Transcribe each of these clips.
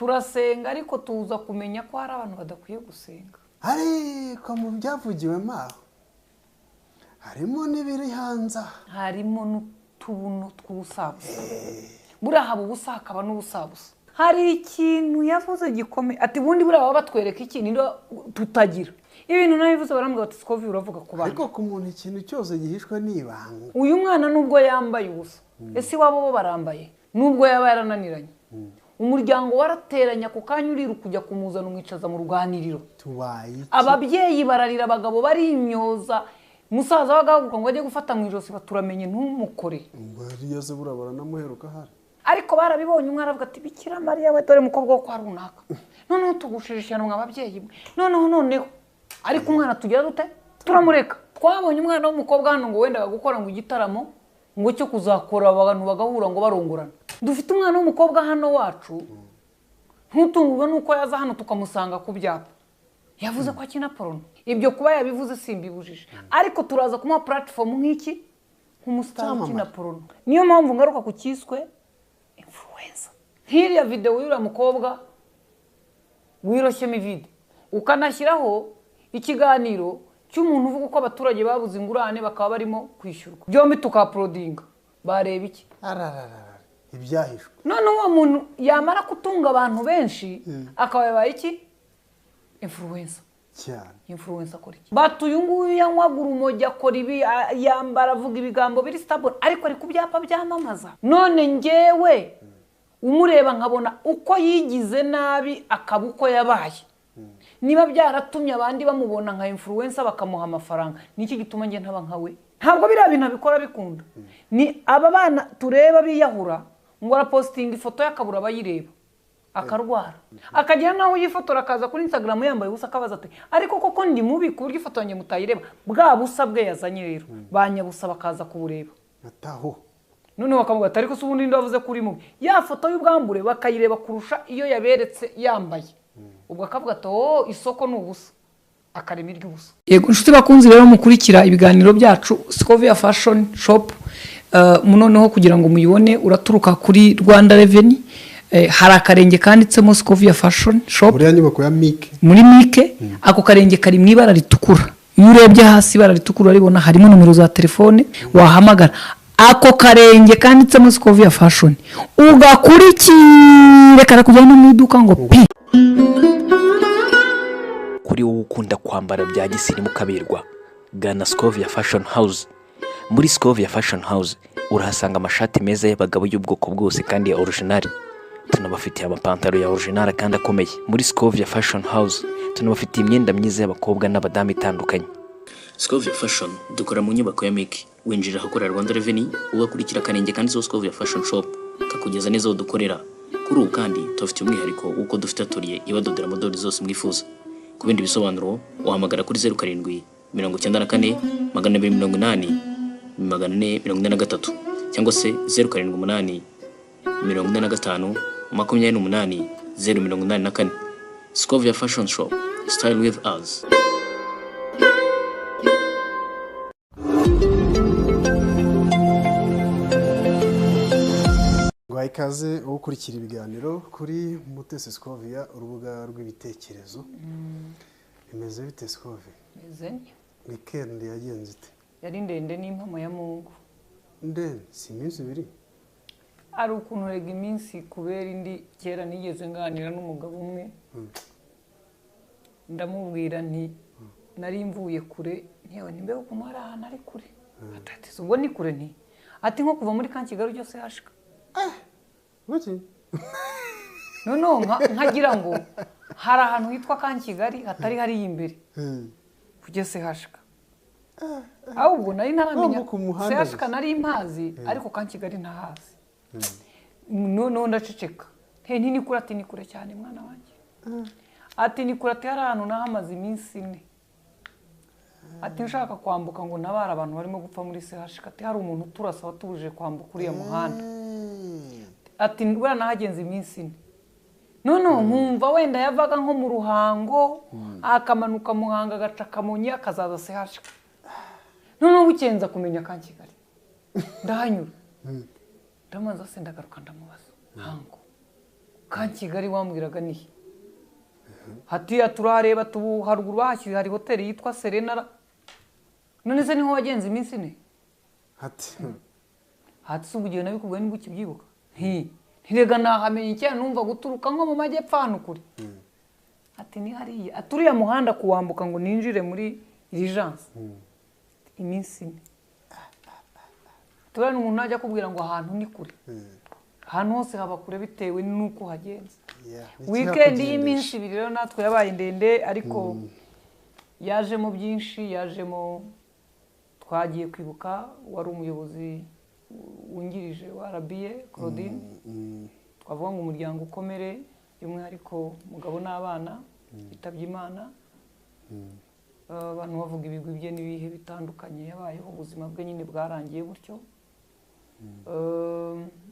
Turasenga ariko tuza kumenya ko hari abantu badakwiye gusenga. Ariko mu byavugiwemo aho harimo n'ibiri hanze, harimo n'utubuno tw'ubusabusa. Buriya haba ubusa hakaba n'ubusabusa. Hari ikintu yavuze gikomeye ati bundi buriya baba batwereka ikintu tutagira. Ibintu nabivuze barambwira bati Scovia uravuga ku bana. Ariko ku muntu ikintu cyose gihishwe n'ibanga. Uyu mwana nubwo yambaye ubusa, ese iwabo bo barambaye, nubwo yaba yarananiranye, umuryango warateranya ku kanya uriru kujya kumuzana umwicaza mu ruganiriro. Tubaye ababyeyi bararira, abagabo barimyoza, musaza wagahaguruka ngo ajye gufata mu ijosi baturamenye ntumukore. Bariya se buriya baranamuheruka hari. Ariko barabibonye umwe aravuga ati Bikira Mariya we dore mukobwa wo kwa runaka. Noneho tugushije ishyano mwa babyeyi mwe. Noneho ariko umwana tugira dute? Turamureka. Twabonye umwana w'umukobwa hano ngo wenda gukora ngo igitaramo ngo cyo kuzakora abantu bagahura ngo barongorana. Dufite umwana w'umukobwa hano wacu, ntutungurwe nuko yaza hano tukamusanga ku byapa. Yavuze ko akina porno. Ibyo kuba yabivuze simbibujije. Ariko turaza kumuha platform nk'iki nk'umustar ukina porno. Niyo mpamvu ngaruka ku cyiswe influencer. Nk'iriya video y'uriya mukobwa wiroshyemo ivide, ukanashyiraho ikiganiro cy'umuntu uvuga uko abaturage babuze ingurane bakaba barimo kwishyurwa. Byombi tukaprodinga. Bareba iki? Arararara. Ibyahishwe. None uwo muntu yamara kutunga abantu benshi akaba yabaye iki? Influencer. Cyane. Influencer akora iki? Batuye nguyu yanywaga urumogi akora ibi, yambara avuga ibigambo biri stable ariko ari ku byapa byamamaza. None ngewe umureba nkabona uko yigize nabi akaba uko yabaye. Niba byaratumye abandi bamubona nka influencer bakamuha amafaranga, niki gituma nge ntaba nkawe? Ntabwo biriya bintu abikora bikunda. Ni aba bana tureba biyahura ngo arapostinga ifoto yakabura abayireba akarwara, akagira naho yifotora akaza kuri Instagram yambaye ubusa akabaza ati ariko koko ndi mubi ku buryo ifoto yanjye mutayireba. Bwa busa bwe yazanye rero banyabusa bakaza kubureba ataho. None bakavuga ati ariko se ubundi ndavuze kuri mubi, ya foto y'ubwambure bakayireba kurusha iyo yaberetse yambaye. Ubwo akavuga ati oh isoko ni ubusa, akarema iry'ubusa. Yego inshuti bakunzi rero mukurikira ibiganiro byacu Scovia Fashion Shop, noneho kugira ngo muyibone uraturuka kuri Rwanda Revenue, hari akarenge kanditsemo Scovia Fashion Shop muri nyubako ya Mike, muri Mike. Ako karenge kari mu ibara ritukura. Iyo urebye hasi ibara ritukura uraribona, harimo nomero za telefone wahamagara. Ako karenge kanditsemo Scovia Fashion ugakurikire karakujyana mu iduka ngo pi. Kuri wowe ukunda kwambara bya gisirimu kaberwa, gana Scovia Fashion House. Muri Scovia Fashion House urahasanga amashati meza y'abagabo y'ubwoko bwose kandi ya original. Tunabafitiye amapantaro ya original kandi akomeye. Muri Scovia Fashion House tunabafitiye imyenda myiza y'abakobwa n'abadamu itandukanye. Scovia Fashion dukora mu nyubako ya Mike. Winjira ahakorera Rwanda Revenue ugakurikira akarenge kanditseho Scovia Fashion Shop kakugeza neza aho dukorera. Kuri ubu kandi tubafitiye umwihariko w'uko dufite atelier ibadodera modeli zose mwifuza. Ku bindi bisobanuro wahamagara kuri 07 94 280 443 cyangwa se 078 45 28 084. Scovia Fashion Shop, style with us. Guhaye ikaze ukurikira ibiganiro kuri Mutesi Scovia, urubuga rw'ibitekerezo. Bimeze bite Scovia? Meze nte. Weekend yagenze ite? Yari ndende n'impamo ya Mungu. Ndende si iminsi ibiri? Ari ukuntu rega iminsi kubera indi. Kera nigeze nganira n'umugabo umwe, ndamubwira nti nari mvuye kure, ntiwe nimbe ukuntu hari ahantu ari kure. Ati ubwo ni kure nti ati nko kuva muri Kankigali ujya se hashika. Buki? Noneho nkagira ngo hari ahantu hitwa Kankigali hatari hariya imbere kujya sehashika. Ahubwo nari ntaramenya sehashika, nari mpazi ariko Kankigali ntahazi. Noneho ndaceceka. Nti ni kure, ati ni kure cyane mwana wanjye. Ati ni kure, ati hari ahantu nahamaze iminsi ine. Ati nshaka kwambuka ngo ntabara abantu barimo gupfa muri sehashika. Ati hari umuntu uturasa watubujije kwambuka uriya muhanda. Ati buriya nahagenze iminsi ine. Noneho nkumva wenda yavaga nko mu Ruhango akamanuka Muhanga agaca Kamonyi akazaza sehashika. Noneho bukenza kumenya Kankigali ndahanyura. Ndamanza se ndagaruka ndamubaza hango Ka Kigali wambwiraga nihe? Hatiya turareba tubu haruguru bahashyize hari hoteli yitwa Serena. None se niho wagenze iminsi ine? Hati Hati se ubugiye nabikubwiye nibwo ukibyibuka? Nti ntirega nahamenye icyaha numva guturuka nko mu majyepfo hano kure. Ati ni hariya. Ati uriya muhanda kuwambuka ngo ninjire muri Diligence. Iminsi ine. Tubona umuntu najya akubwira ngo ahantu ni kure. Ahantu hose haba kure bitewe n'uko hagenze. Weekend y'iminsi ibiri rero natwe yabaye ndende, ariko yajemo byinshi, yajemo twagiye kwibuka wari umuyobozi wungirije wa RBA Claudine. Twavuga ngo umuryango ukomere, by'umwihariko umugabo n'abana bitabye Imana. Abantu bavuga ibigwi bye n'ibihe bitandukanye yabayeho, ubuzima bwe nyine bwarangiye gutyo.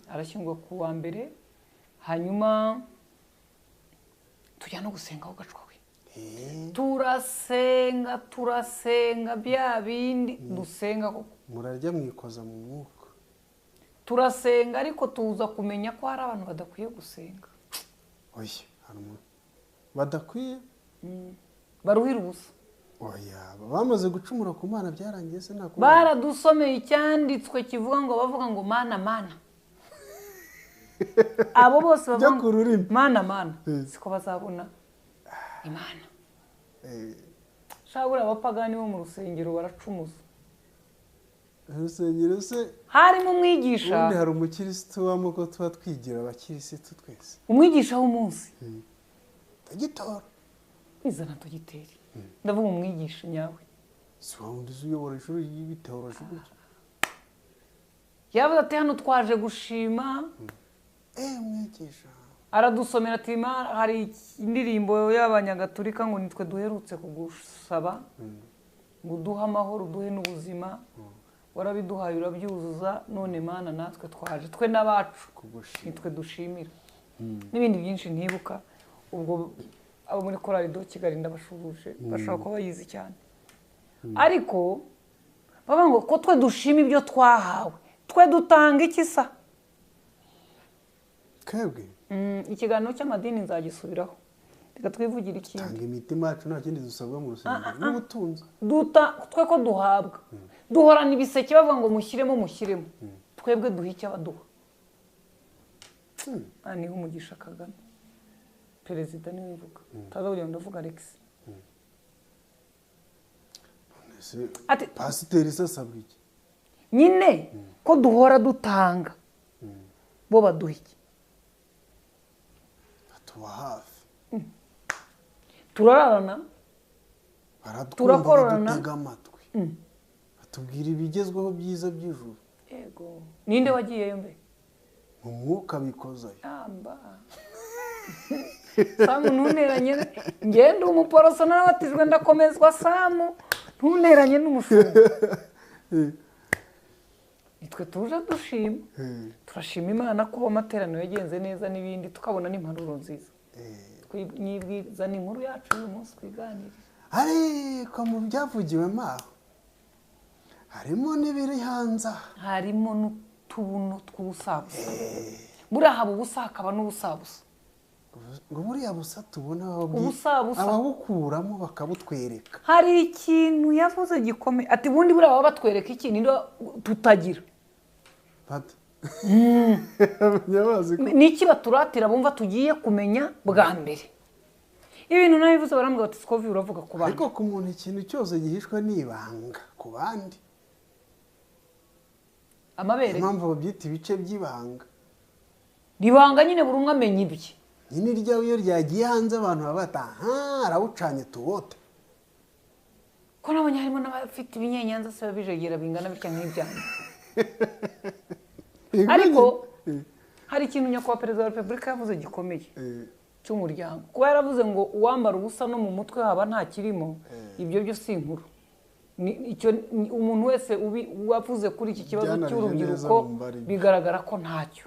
Arashyingurwa ku wa mbere, hanyuma tujya no gusenga aho gacwa we. Turasenga turasenga bya bindi dusenga koko. Murarya mwikoza mu mwuka. Turasenga ariko tuza kumenya ko hari abantu badakwiye gusenga. Oya, hari umuntu badakwiye? Baruhira ubusa. Oya, bamaze gucumura ku Mana byarangiye se nta. Baradusomeye icyanditswe kivuga ngo bavuga ngo mana mana. Abo bose bavuga ngo mana mana siko bazabona Imana. Shabura abapagani bo mu rusengero baracumuza. Rusengero se harimo umwigisha. Ubundi hari umukirisitu w'amoko tuba twigira abakirisitu twese. Umwigisha w'umunsi. Tagitora. Izana tugiteri. Ndavuga umwigisha nyawe. Si wundi uyobora ishuri y'ibiteoroje gutyo. Yavuze ati hano twaje gushima. Mwigisha. Aradusomera ati hari indirimbo y'abanyagatulika ngo nitwe duherutse kugusaba ngo uduhe amahoro uduhe n'ubuzima. Warabiduhaye urabyuzuza, none Mana natwe twaje twe n'abacu nitwe dushimira. N'ibindi byinshi ntibuka. Ubwo abo muri Korali do Kigali ndabashuhuje bashobora kuba bayizi cyane. Ariko bavuga ngo ko twe dushima ibyo twahawe, twe dutanga iki sa? Twebwe ikiganiro cy'amadini nzagisubiraho. Reka twivugira ikindi. Tanga imitima yacu nta kindi dusabwa mu rusengero n'ubutunzi. Duta twe ko duhabwa. Duhorana ibiseke bavuga ngo mushyiremo mushyiremo. Twebwe duha icyo abaduha. Niho umugisha Kagame. Perezida niwe mvuga. Taza kugira ngo ndavuga Alex. Ati pasiteri se asabwa iki? Nyine ko duhora dutanga. Bo baduha iki? Batuba hafi. Turararana. Turakorana. Badutega amatwi. Batubwira ibigezweho byiza by'ijuru. Yego. Ninde wagiyeyo mbe? Mu mwuka bikozayo. Amba. Samu ntunteranye, ngende umuporoso narabatijwe ndakomezwa. Samu ntunteranye n'umushumba. Nitwe tuje dushima. Turashima Imana ko amateraniro yagenze neza n'ibindi, tukabona n'impanuro nziza. Twibwiza n'inkuru yacu uyu munsi twiganirira. Ariko mu byavugiwemo aho harimo n'ibiri hanze, harimo n'utubuno tw'ubusabusa. Buriya haba ubusa hakaba n'ubusabusa. Ngo buriya busa tubona ababukuramo bakabutwereka. Hari ikintu yavuze gikomeye ati bundi buriya baba batwereka iki nindo tutagira. Niki baturatira bumva tugiye kumenya bwa mbere. Ibintu nabivuze barambwira bati Scovi uravuga ku bandi. Ariko ku muntu ikintu cyose gihishwa n'ibanga ku bandi. Amabere. Impamvu babyita ibice by'ibanga. Ribanga nyine buri umwe amenya ibye. Nyine irya iyo ryagiye hanze abantu babata ha arawucanye tuwote. Ko nabonye harimo n'abafite ibinyenyanza se babijegera bingana bitya nk'ibyanyu. Ariko hari ikintu nyakubahwa perezida wa Repubulika yavuze gikomeye cy'umuryango. Kuba yaravuze ngo uwambara ubusa no mu mutwe haba nta kirimo, ibyo byo si inkuru. Icyo umuntu wese wavuze kuri iki kibazo cy'urubyiruko bigaragara ko ntacyo.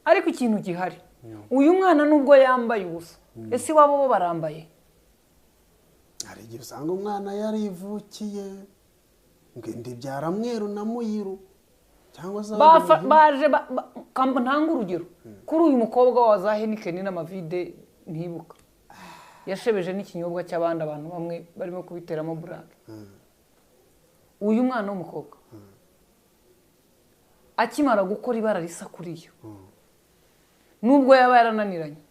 Ariko ikintu gihari, uyu mwana nubwo yambaye ubusa, ese iwabo bo barambaye? Hari igihe usanga umwana yarivukiye ngo ndibyara mweru na muyiru. Cyangwa se baje ntanga urugero kuri uyu mukobwa wa za Heineken n'amavide ntibuka yashebeje n'ikinyobwa cy'abandi abantu bamwe barimo kubiteramo burake. Uyu mwana w'umukobwa akimara gukora ibara risa kuri yo nubwo yaba yarananiranye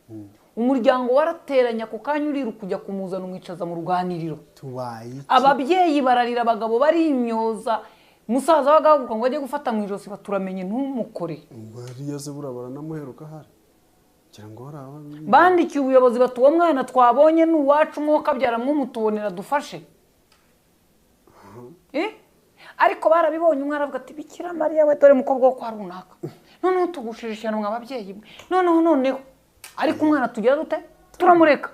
umuryango warateranya ku kanya uriruka kujya kumuzana umwicaza mu ruganiriro. Ababyeyi bararira, abagabo barimyoza, musaza wagahaguruka ngo ajye gufata mu ijosi baturamenye ntumukore. Bandikiye ubuyobozi bati uwo mwana twabonye ni uwacu umwuka abyara mwumutubonera dufashe. Ariko barabibonye umwana avuga ati Bikira Mariya we dore mukobwa wo kwa runaka noneho tugushije ishyano mwa babyeyi mwe noneho noneho ariko umwana tugira dute turamureka.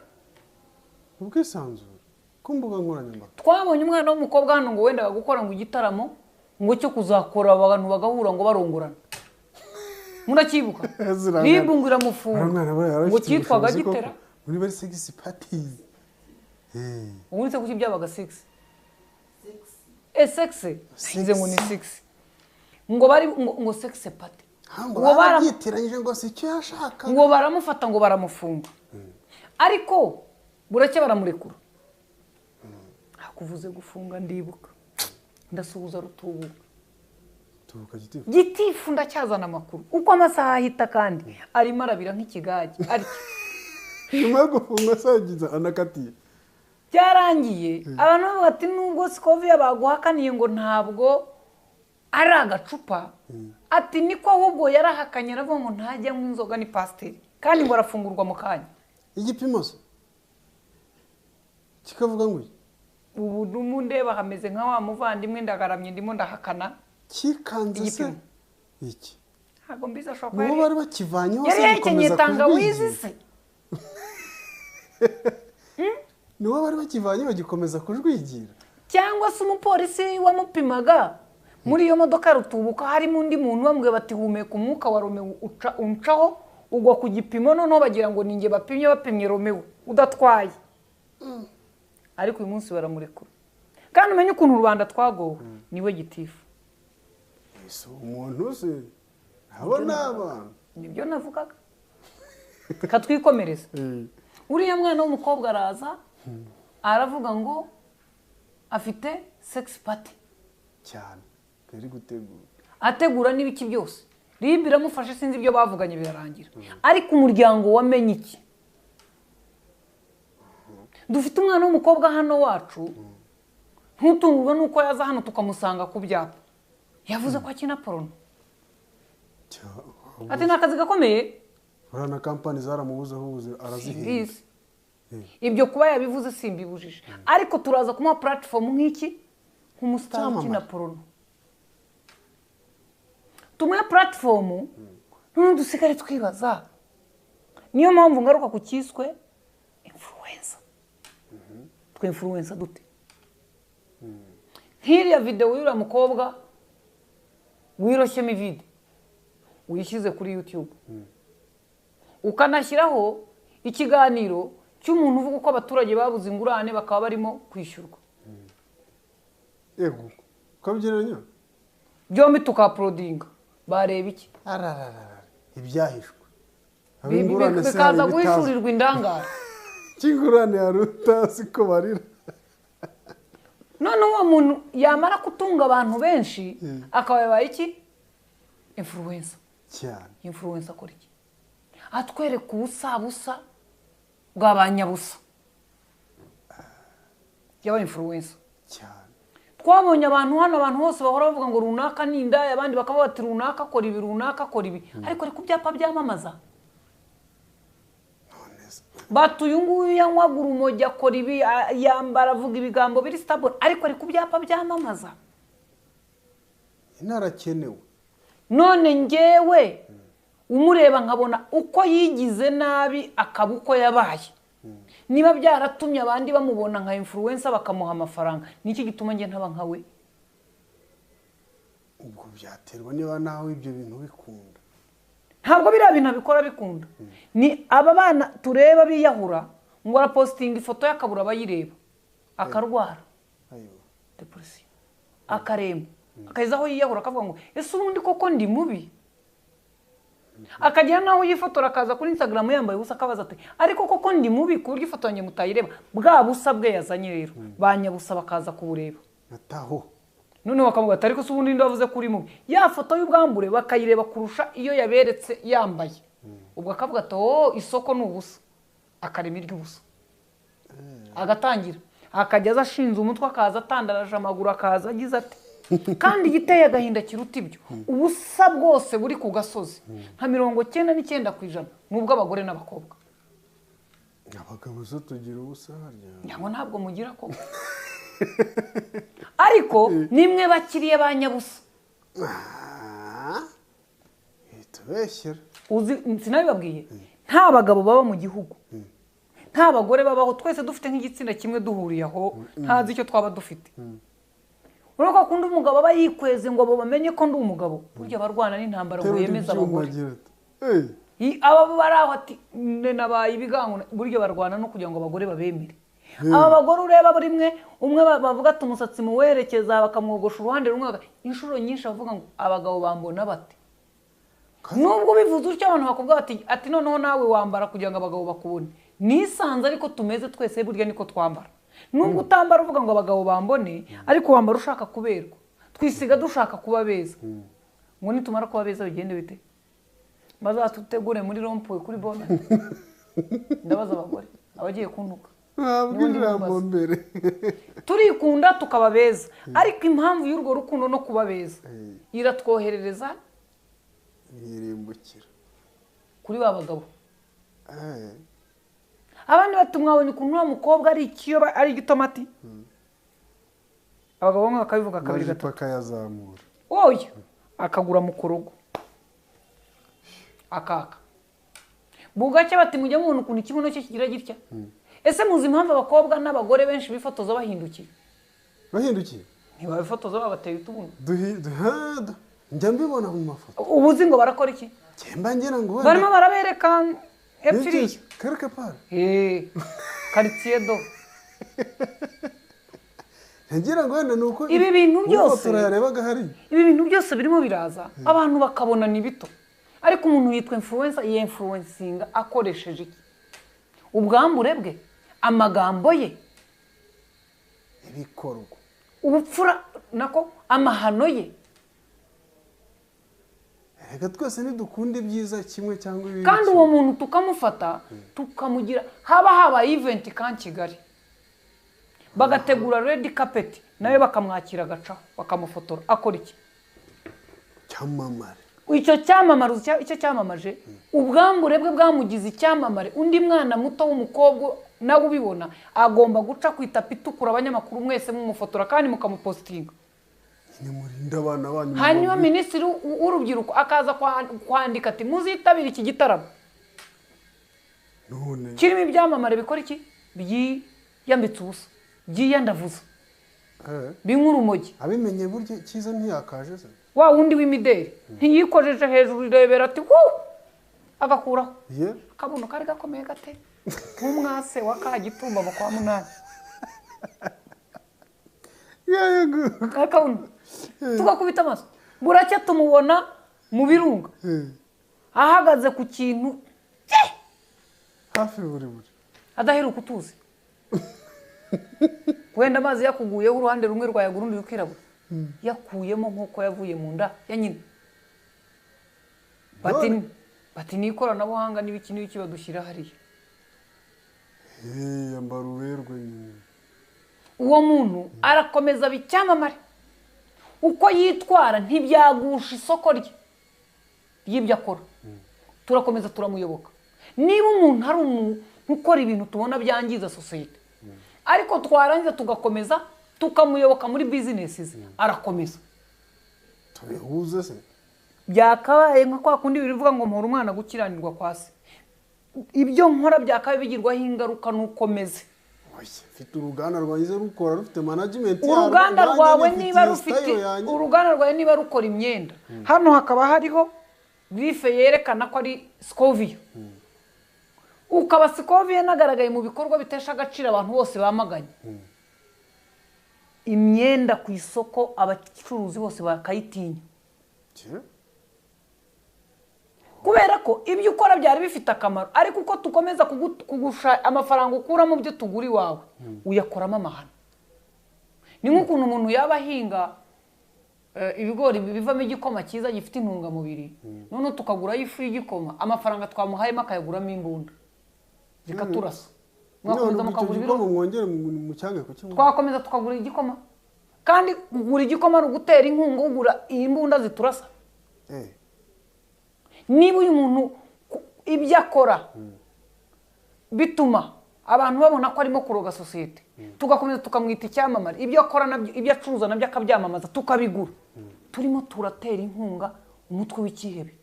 Ubwisanzure ku mbuga nkoranyambaga. Twabonye umwana w'umukobwa hano ngo wendaga gukora ngo igitaramo ngo cyo kuzakora abantu bagahura ngo barongorana. Murakibuka? Ribu ngo iramufunga ngo cyitwaga gitera muri bari sex parties. Ubundi se kuki byabaga 6? Sex nze ngo ni 6 ngo bari ngo sex party ngo barabyitiranyije ngo si icyo yashaka ngo baramufata ngo baramufunga ariko burake baramurekura. Hakuvuze gufunga ndibuka ndasuhuza rutubuka gitifu ndacyazana amakuru uko amasaha ahita kandi arimo arabira nk'ikigage ariko nyuma yo gufunga sagiza anakatiye byarangiye. Abantu bavuga ati nubwo Scovia baguhakaniye ngo ntabwo ari agacupa ati niko ahubwo yarahakanye aravuga ngo ntajya mu inzoga ni pasiteri kandi ngo arafungurwa mu kanya. Igipimo se kikavuga ngo ubu numundeba hameze nka wa muvandimwe ndagaramye ndimo ndahakana kikanze se iki ntabwo mbiza ashobora kuba bari bakivanyeho se gikomeza tangawizi se nibo bari bakivanye bagikomeza kujwigira cyangwa se umupolisi wamupimaga muri iyo modoka rutubuka harimo undi muntu bamwe bati humeka umwuka wa Romeo uncaho ugwa ku gipimo noneho bagira ngo ninjye bapimye bapimye Romeo udatwaye. Ariko uyu munsi baramurekura kandi umenye ukuntu Rwanda twagowe niwe gitifu. Ese umuntu se abo n'abantu nibyo navugaga katwikomereza. Uriya mwana w'umukobwa araza aravuga ngo afite sex party cyane yari gutegura ategura n'ibiki byose RIB iramufashe sinzi ibyo bavuganye birarangira. Ariko umuryango wamenye iki? Dufite umwana w'umukobwa hano wacu ntutungurwe nuko yaza hano tukamusanga ku byapa yavuze ko akina porno ati ni akazi gakomeye. Urana kampani zaramubuzeho ubuze arazihinga. Ibyo kuba yabivuze simbibujije ariko turaza kumuha platform nk'iki nk'umustar ukina porno tumuhe platform none dusigare twibaza. Niyo mpamvu ngaruka ku cyiswe influencer. Twe influencer dute? Nk'iriya video y'uriya mukobwa wiroshyemo ivide uyishyize kuri YouTube ukanashyiraho ikiganiro cy'umuntu uvuga uko abaturage babuze ingurane bakaba barimo kwishyurwa. Yego ukabigereranya byombi tukaprodinga bareba iki arararara ibyahishwe bikaza guhishurirwa indangara cy'ingurane hari utazi ko barira. None uwo muntu yamara kutunga abantu benshi akaba yabaye iki influencer cyane. Influencer akora iki? Atwereka ubusabusa bw'abanyabusa yaba influencer cyane. Twabonye abantu hano abantu bose bahora bavuga ngo runaka ni indaya abandi bakaba bati runaka akora ibi runaka akora ibi ariko ari ku byapa byamamaza. Bati uyu nguyu yanywaga urumogi akora ibi yambara avuga ibigambo biri stable ariko ari ku byapa byamamaza. Inarakenewe. None ngewe umureba nkabona uko yigize nabi akaba uko yabaye niba byaratumye abandi bamubona nka influencer bakamuha amafaranga niki gituma nge ntaba nkawe? Ubwo byaterwa niba nawe ibyo bintu bikunda. Ntabwo biriya bintu abikora bikunda. Ni aba bana tureba biyahura ngo arapostinga ifoto y'akabura abayireba akarwara depression akaremba. Akageza aho yiyahura akavuga ngo ese ubundi koko ndi mubi. Akagera naho yifotora akaza kuri Instagram yambaye ubusa akabaza ati ariko koko ndi mubi ku buryo ifoto yanjye mutayireba. Bwa busa bwe yazanye rero banyabusa bakaza kubureba. Ataho. None bakavuga ati ariko se ubundi ndavuze kuri mubi. Ya foto y'ubwambure bakayireba kurusha iyo yaberetse yambaye. Ubwo akavuga ati oh isoko ni ubusa. Akarema iry'ubusa. Agatangira akajya ashinze umutwe akaza atandaraje amaguru akaza agize ati kandi igiteye agahinda kiruta ibyo ubusa bwose buri ku gasozi nka 99% nubwo abagore n'abakobwa. Abagabo zo tugira ubusa harya nyango ntabwo mugira ko ariko nimwe bakiriye banyabusa. Itubeshyera uzi sinabibabwiye nta bagabo baba mu gihugu nta bagore babaho twese dufite nk'igitsina kimwe duhuriye aho ntazi icyo twaba dufite. Urako akunda umugabo aba yikweze ngo abo bamenye ko ndi umugabo burya barwana n'intambara ngo yemeza abagore. Aba baraho ati nabaye ibigango burya barwana no kugira ngo abagore babemere. Aba bagore ureba buri mwe umwe bavuga ati umusatsi muwerekeza bakamwogosha uruhande rumwe inshuro nyinshi bavuga ngo abagabo bambona bate. Nubwo bivuze utyo abantu bakubwira ati ati noneho nawe wambara kugira ngo abagabo bakubone. Nisanze ariko tumeze twese burya niko twambara. Nubwo utambara uvuga ngo abagabo bambone ariko wambara ushaka kuberwa. Twisiga dushaka kuba beza. Ngo nitumara kuba beza bigende bite? Bazatutegure muri rompuwe kuri bona. Ndabaza abagore abagiye kuntuka. Turikunda tukaba beza ariko impamvu y'urwo rukundo no kuba beza iratwoherereza irimbukira kuri ba bagabo. Abandi batumwabonye ukuntu wa mukobwa ari ikiyo ari igitomati. Abagabo bamwe bakabivuga kabiri gatatu akayazamura. Oya akagura mukorogo akaka. Bugacye bati mujya mubona ukuntu ikibuno cye kigira gitya. Ese muzi impamvu abakobwa n'abagore benshi bifotoza bahindukiye? Bahindukiye? Ntibabifotoza babateye utubuno. Njya mbibona mu mafoto. Ubuzi ngo barakora iki? Mba ngira ngo barimo barabereka epfiri. Quelque part. Quartier do. Ngira ngo wenda nuko ibi bintu byose yarebaga hari. Ibi bintu byose birimo biraza abantu bakabona ni bito. Ariko umuntu yitwa influencer yinfluencinga akoresheje iki? Ubwambure bwe, amagambo ye, ibikorwa, ubupfura nako amahano ye. Reka twese ntidukunda ibyiza kimwe cyangwa ibibi. Kandi uwo muntu tukamufata tukamugira haba habaye event kan Kigali bagategura red carpet nawe bakamwakira agacaho bakamufotora akora iki? Cyamamare. Icyo cyamamare icyo cyamamaje ubwambure bwe bwamugize icyamamare. Undi mwana muto w'umukobwa nawe ubibona agomba guca ku itapi itukura abanyamakuru mwese mumufotora kandi mukamupostinga. Hanyuma minisitiri w'urubyiruko akaza kwandika ati muzitabire iki gitaramo kirimo ibyamamare bikora iki? Byiyambitse ubusa, byiyandavuza, binywa urumogi. Abimenye burya cyiza ntiyakaje se. Wa wundi w'imideli ntiyikojeje hejuru irebera ati wu agakuraho akabuno kari gakomeye gate nk'umwase wa Kagitumba mu kwa munani. Akabuno tugakubita amaso buracya tumubona mu birunga ahagaze ku kintu hafi buri buri adaheruka utuzi wenda amazi yakuguyeho uruhande rumwe rwayagura urundi rukirabura yakuyemo nkuko yavuye mu nda ya nyina. Bati ni ikoranabuhanga n'ibiki n'ibiki badushyira hariya. Uwo muntu arakomeza bicyamamare uko yitwara ntibyagusha isoko rye ry'ibyo akora. Turakomeza turamuyoboka. Niba umuntu ari umuntu ukora ibintu tubona byangiza sosiyete ariko twarangiza tugakomeza tukamuyoboka muri business ze arakomeza. Tubihuze se byakabaye nka kwa kundi bivuga ngo mpora umwana gukiranirwa kwa se. Ibyo nkora byakabaye bigirwaho ingaruka nukomeze. Mfite uruganda rwanjye rukora rufite management uruganda rwawe niba rufite uruganda rwawe niba rukora imyenda hano hakaba hariho grife yerekana ko ari Scovia. Ukaba Scovia nagaragaye mu bikorwa bitesha agaciro abantu bose bamaganye. Imyenda ku isoko abacuruzi bose bakayitinya. Kubera ko ibyo ukora byari bifite akamaro, ariko uko tukomeza kugusha amafaranga ukura mu byo tugura iwawe, uyakoramo amahano. Ni nk'ukuntu umuntu yaba ahinga ibigori bivamo igikoma cyiza gifite intungamubiri, noneho tukagurayo ifu y'igikoma, amafaranga twamuhayemo akayaguramo imbunda zikaturasa. Mwakomeza mukagura ibiro, mwongere mu cyange kukinywa. Twakomeza tukagura igikoma, kandi kugura igikoma ari ugutera inkunga ugura imbunda ziturasa. Niba uyu muntu ibyo akora bituma abantu babona ko arimo kuroga sosiyete, tugakomeza tukamwita icyamamare, ibyo akora nabyo, ibyo acuruza nabyo akabyamamaza, tukabigura, turimo turatera inkunga umutwe w'ikihebe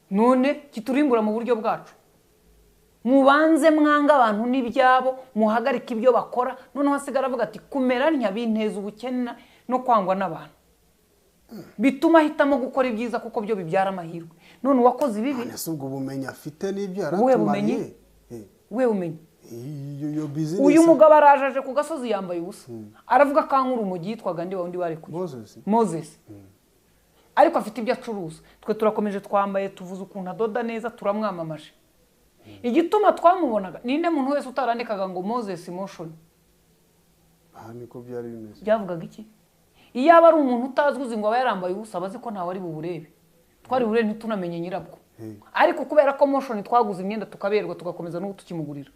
none kiturimbura mu buryo bwacu. Mubanze mwanga abantu n'ibyabo, muhagarike ibyo bakora. Noneho hasigara avuga ati kumera ntya binteza ubukene no kwangwa n'abantu, bituma ahitamo gukora ibyiza kuko byo bibyara amahirwe. None uwakoze ibibi, ese ubwo bumenyi afite n'ibyo yaratumariye? We bumenyi uyu mugabo arajaje ku gasozi yambaye ubusa, aravuga kankura umugi yitwaga ndi wundi barekuye Moses, ariko afite ibyo acuruza. Twe turakomeje twambaye, tuvuze ukuntu adoda neza, turamwamamaje. Igituma twamubonaga ninde muntu wese utarandikaga ngo Moses Motion? Aha niko byari bimeze. Byavugaga iki? Iyo aba ari umuntu utazwi uzi ngo aba yarambaye ubusa, abazi ko ntawe ari buburebe, twari burebe ntitunamenye nyirabwo. Ariko kubera ko Motion twaguze imyenda tukaberwa, tugakomeza n'ubu tukimugurira,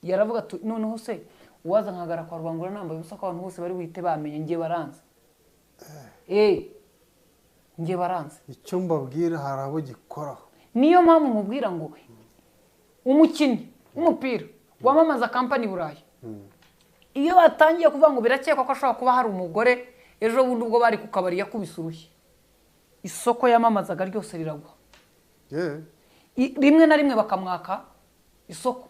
yaravuga ati noneho se uwaza nkagara kwa Rubangura nambaye ubusa ko abantu bose bari buhite bamenye ngiye baranze. Ngiye baranze. Icyo mbabwira hari abo gikoraho. Niyo mpamvu mubwira ngo umukinnyi w'umupira wamamaza kampani Burayi, iyo batangiye kuvuga ngo birakekwa ko ashobora kuba hari umugore, ejo bundi ubwo bari ku kabari yakubise urushyi, isoko yamamazaga ryose riragwa. Rimwe na rimwe bakamwaka isoko,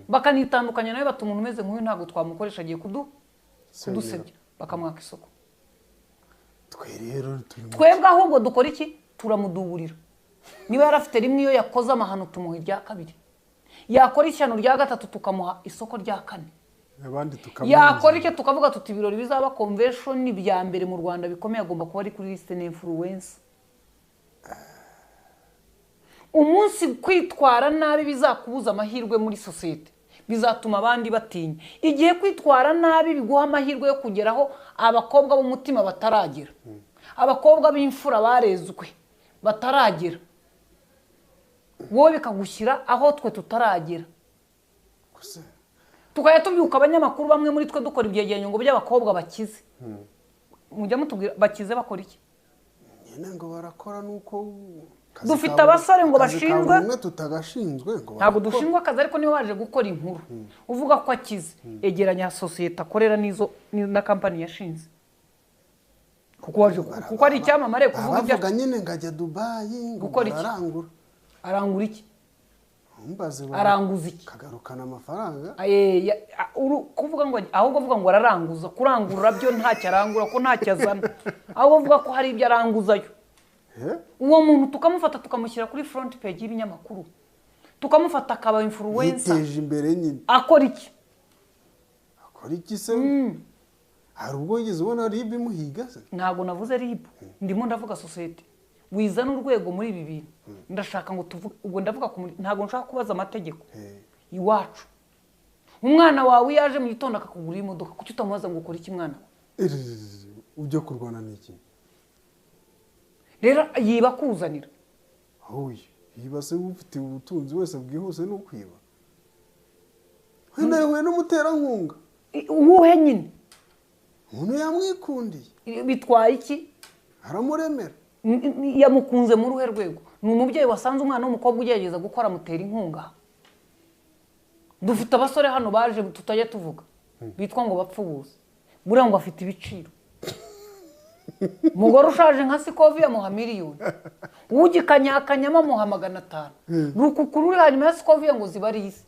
bakanitandukanya nawe, bati umuntu umeze nk'uyu ntabwo twamukoresha, agiye kudusebya, bakamwaka isoko. Twebwe ahubwo dukora iki? Turamuduburira. Niba yarafite rimwe iyo yakoze amahano tumuha irya kabiri, yakora ishyano rya gatatu tukamuha isoko rya kane, yakora icyo tukavuga tuti ibirori bizaba convention bya mbere mu Rwanda bikomeye, agomba kuba ari kuri liste n'influence. Umunsi kwitwara nabi bizakubuza amahirwe muri sosiyete, bizatuma abandi batinya. Igihe kwitwara nabi biguha amahirwe yo kugeraho abakobwa b'umutima bataragera, abakobwa b'imfura barezwe bataragera, wowe bikagushyira aho twe tutaragera. Tukajya tubyuka abanyamakuru bamwe muri twe dukora ibyegeranyo ngo by'abakobwa bakize. Mujya mutubwira bakize bakora iki? Nyine ngo barakora nuko dufite abasore ngo bashinzwe, ntabwo dushinzwe akazi, ariko niba baje gukora inkuru uvuga ko akize, egeranya sosiyete akorera n'izo na kampani yashinze, kuko ari icyamamare. Kuvuga ibyo avuga nyine ngo ajya Dubai ngo arangura, arangura iki? Aranguza iki? Kagarukana amafaranga. Kuvuga ngo ahubwo avuga ngo araranguza, kurangura byo ntacyo arangura ko ntacyo azana, ahubwo avuga ko hari ibyo aranguzayo. Uwo muntu tukamufata tukamushyira kuri front page y'ibinyamakuru, tukamufata akaba influencer, yiteje imbere nyine. Akora iki? Akora iki se? Hari ubwo yigeze ubona RIB imuhiga se? Ntabwo navuze RIB, ndimo ndavuga sosiyete. Wizana urwego muri ibi bintu. Ndashaka ngo tuvuge, ubwo ndavuga ntabwo nshaka kubaza amategeko iwacu. Umwana wawe yaje mu gitondo akakugurira imodoka, kuki utamubaza ngo ukore iki mwana we? Ujya kurwana n'iki? Rero yiba kuzanira. Oya, yiba se ufite ubutunzi wese bwihuse no kwiba. Wenda yahuye n'umuterankunga. Uwuhe nyine? Umuntu yamwikundiye. Bitwaye iki? Aramuremera. Yamukunze mu ruhe rwego? Ni umubyeyi wasanze umwana w'umukobwa ugerageza gukora amutera inkunga. Dufite abasore hano baje tutajya tuvuga bitwa ngo bapfubuze, buriya ngo afite ibiciro. Umugore ushaje nka Sikovi amuha miliyoni, ugikanyakanyama amuha 500, rukukuru uri hanyuma ya Sikovi ngo zibarize.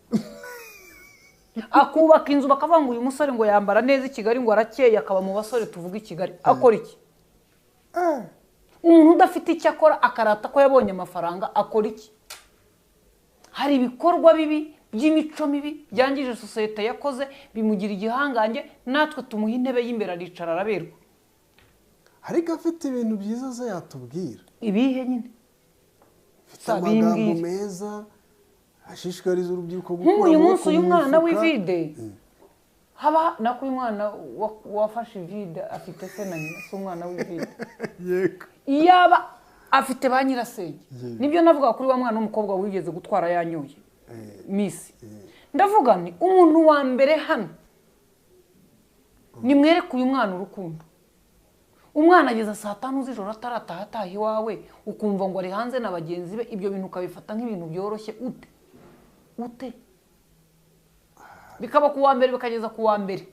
Akubaka inzu bakavuga ngo uyu musore ngo yambara neza i Kigali, ngo arakeye, akaba mu basore tuvuga i Kigali. Akora iki? Umuntu udafite icyo akora akarata ko yabonye amafaranga akora iki? Hari ibikorwa bibi by'imico mibi byangije sosiyete yakoze, bimugira igihangange, natwe tumuha intebe y'imbere aricara araberwa. Ariko afite ibintu byiza ze yatubwira. Ibihe nyine? Afite amagambo meza ashishikariza urubyiruko gukura. Nk'uyu munsi uyu mwana w'ivide haba nako uyu mwana wafashe ivide afite se na nyina, si umwana w'ivide. Yego. Iyaba afite ba nyirasenge. Nibyo navuga kuri wa mwana w'umukobwa wigeze gutwara yanyoye. Misi. Ndavuga ni umuntu wa mbere hano. Nimwereke uyu mwana urukundo. Umwana ageza saa 5 z'ijoro atarataha ataha iwawe, ukumva ngo ari hanze na bagenzi be, ibyo bintu ukabifata nk'ibintu byoroshye ute? Ute? Bikaba ku wa mbere bikageza ku wa mbere.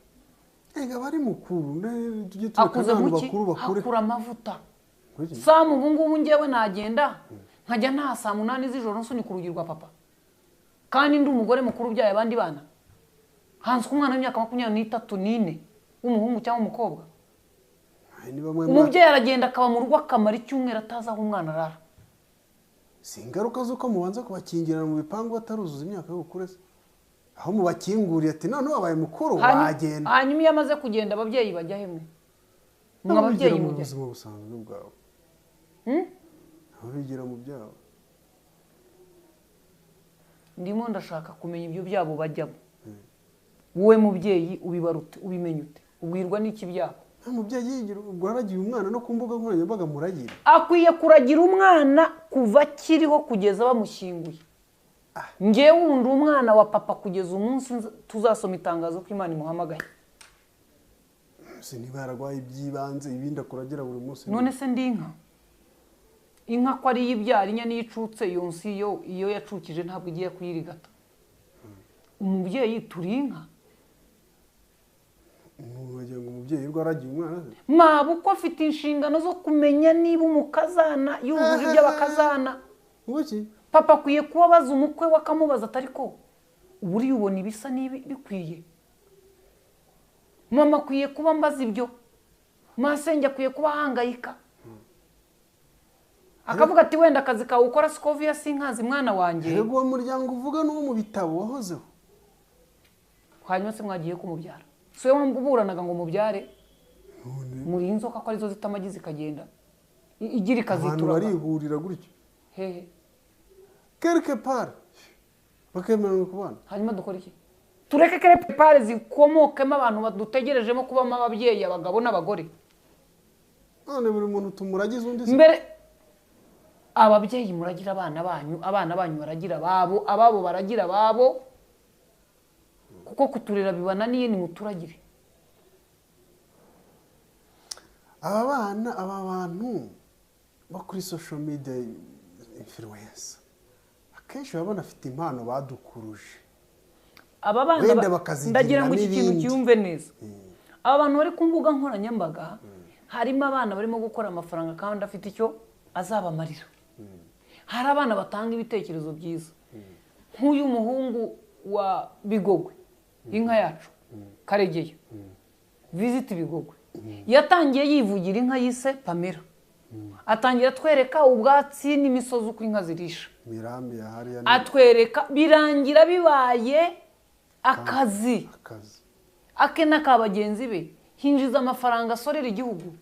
Ega bari mukuru, tujye tureka abantu bakuru bakure. Akura amavuta. Samu ubu ngubu ngewe nagenda nkajya nta saa 8 z'ijoro nsunika urugi rwa papa. Kandi ndi umugore mukuru ubyaye abandi bana. Hanze umwana w'imyaka 23 n'ine w'umuhungu cyangwa umukobwa. Umubyeyi aragenda akaba mu rugo akamara icyumweru atazi aho umwana arara. Si ingaruka z'uko mubanza kubakingirana mu bipangu bataruzuza imyaka y'ubukure se? Aho mubakinguriye ati none wabaye mukuru wagenda. Hanyuma iyo amaze kugenda ababyeyi bajya hemwe. Mwe ababyeyi mu buzima busanzwe bwabo. Abigira mu byabo. Ndimo ndashaka kumenya ibyo byabo bajyamo. Wowe mubyeyi ubibarute, ubimenya ute? Ubwirwa n'iki byabo? Nta mubyeyi yigira ubwo umwana no ku mbuga nkoranyambaga muragira. Akwiye kuragira umwana kuva akiriho kugeza bamushyinguye. Ngewe wundi umwana wa papa kugeza umunsi tuzasoma itangazo ko Imana imuhamagaye. Se niba yararwaye ibyibanze ibindi akuragira buri munsi. None se ndi inka? Inka ko ari ibyara inya n'icutse yonsi iyo yacukije ntabwo igiye kuyirigata. Umubyeyi turi inka. Umubyeyi ubwo aragiye umwana se. Maba uko afite inshingano zo kumenya niba umukazana yujuje ibyo abakazana. Ubuki? Papa akwiye kuba abaza umukwe we akamubaza atari ko uburi ubona ibisa n'ibi bikwiye. Mama akwiye kuba mbaza ibyo. Masenge akwiye kuba ahangayika. Akavuga ati wenda akazi kawe ukora Scovia sinkazi mwana wanjye. Yego uwo muryango uvuga n'uwo mu bitabo wahozeho. Hanyuma se mwagiye kumubyara. So we mburanaga ngo mubyare. Muri inzoka ko arizo zitamagi zikagenda. Igira ikazitura. Abantu barihurira gutyo. Hehe. Quelque part bakemerana kubana. Hanyuma dukora iki? Tureke quelque part zikomokemo abantu badutegerejemo kubamo ababyeyi abagabo n'abagore. None buri muntu tumuragize undi se. Mbere ababyeyi muragira abana banyu, abana banyu baragira ababo, ababo baragira ababo. Kuko kuturera bibananiye ni muturagire. Aba bana, aba bantu bo kuri social media influencer akenshi baba banafite impano badukuruje. Aba bana ndagira ngo iki kintu cyumve neza. Aba bantu bari ku mbuga nkoranyambaga harimo abana barimo gukora amafaranga kandi afite icyo azabamarira. Hari abana batanga ibitekerezo byiza. Nk'uyu muhungu wa Bigogwe, inka yacu Karegeya, Visit Bigogwe, yatangiye yivugira inka yise Pamela. Atangira atwereka ubwatsi n'imisozi uko inka zirisha. Atwereka birangira bibaye akazi. Ake n'aka bagenzi be hinjiza amafaranga asorera igihugu.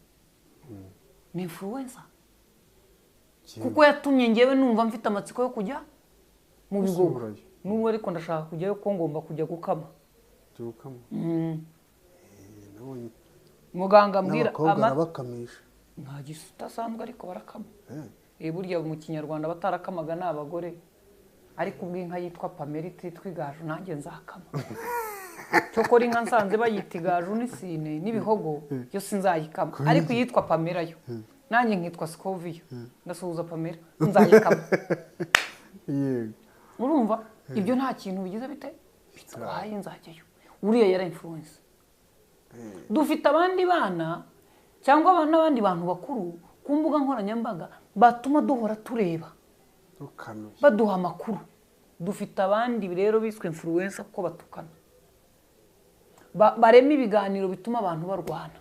Ni influencer. Kuko yatumye ngewe numva mfite amatsiko yo kujya mu Bigogwe. N'ubu ariko ndashaka kujyayo ko ngomba kujya gukama. Muganga ambwira barabakamisha. Nta gitasanzwe ariko barakama. Burya mu Kinyarwanda batarakamaga ni abagore. Ariko ubwo inka yitwa Pamela ititwa igaju nanjye nzakama. Cyokora inka nsanze bayita igaju n'isine n'ibihogo yo sinzayikama. Ariko iyitwa Pamela yo nanjye nkitwa Scovia ndasuhuza Pamela nzayikama. Yego. Urumva ibyo nta kintu bigize bite bitwaye nzajyayo. Uriya yari influence. Dufite abandi bana cyangwa n'abandi bantu bakuru ku mbuga nkoranyambaga batuma duhora tureba, baduha amakuru. Dufite abandi rero biswe influencer kuko batukana, barema ibiganiro bituma abantu barwana.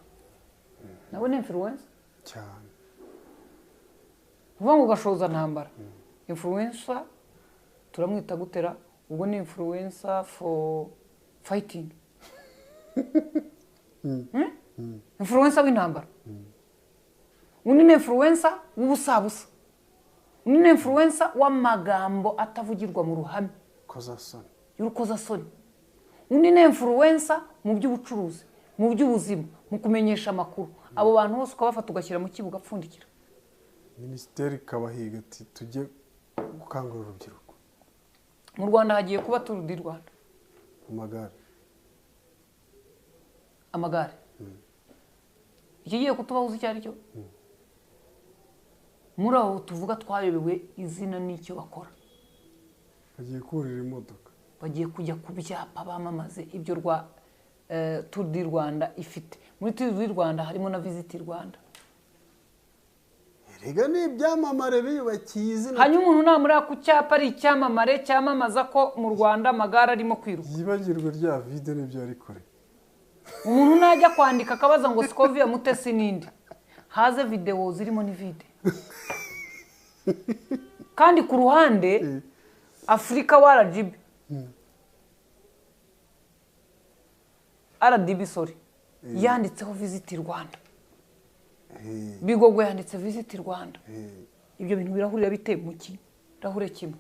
Nabo ni influencer cyane. Uvuga ngo gashoza ntambara. Influencer turamwita gutera Ubwo ni influencer for fighting. Influencer w'intambara. Undi ni influencer w'ubusabusa. Undi ni influencer w'amagambo atavugirwa mu ruhame. Kozasoni. Y'urukozasoni. Undi ni influencer mu by'ubucuruzi, mu by'ubuzima, mu kumenyesha amakuru. Abo bantu bose ukabafata ugashyira mu kibuga apfundikira. Minisiteri ikabahiga ati tujye gukangurira urubyiruko. Mu Rwanda hagiye kuba Tour du Rwanda. Amagare. Amagare. Ikigiye kutubahuza icyo ari cyo? Muri abo tuvuga twayobewe izina n'icyo bakora. Bagiye kurira imodoka. Bagiye kujya ku byapa bamamaze ibyo rwa Tour du Rwanda ifite. Muri Tour du Rwanda harimo na Visit Rwanda. Erega ni ibyamamare biyubakiye izina. Hanyuma umuntu namurira ku cyapa ari icyamamare cyamamaza ko mu Rwanda amagare arimo kwiruka. Yibagirwa rya vide n'ibyo ari kure. Umuntu najya kwandika akabaza ngo Scovia Mutesi ninde, haze video zirimo ni vide. Kandi ku ruhande Afrika wa RGB. RDB sorry. Yanditseho Visit Rwanda. Bigogwe yanditse Visit Rwanda. Ibyo bintu birahurira bite mu ki? Rahure kimwe.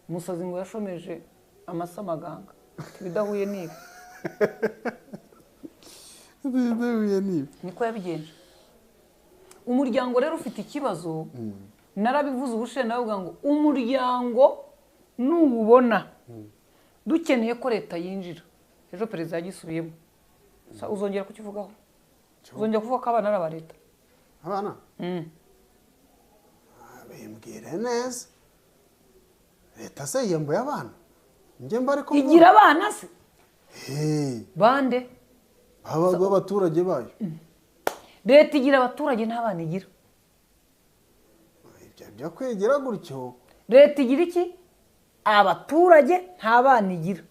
Umusazi ngo yashomeje amasamaganga. Bidahuye niba. Bidahuye niba. Niko yabigenje. Umuryango rero ufite ikibazo. Narabivuze ubushe navuga ngo umuryango nubona dukeneye ko leta yinjira. Ejo perezida yagisubiyemo. Uzongera kukivugaho? Uzongera kuvuga ko abana ari aba leta? Abana? Bimbwire neza. Leta se yiyambuye abana? Njye mba ariko igira abana se? Bande? Abaturage bayo. Leta igira abaturage n'abana igira. Ibyo byo kwigira gutyo. Leta igira iki? Abaturage nta bana igira.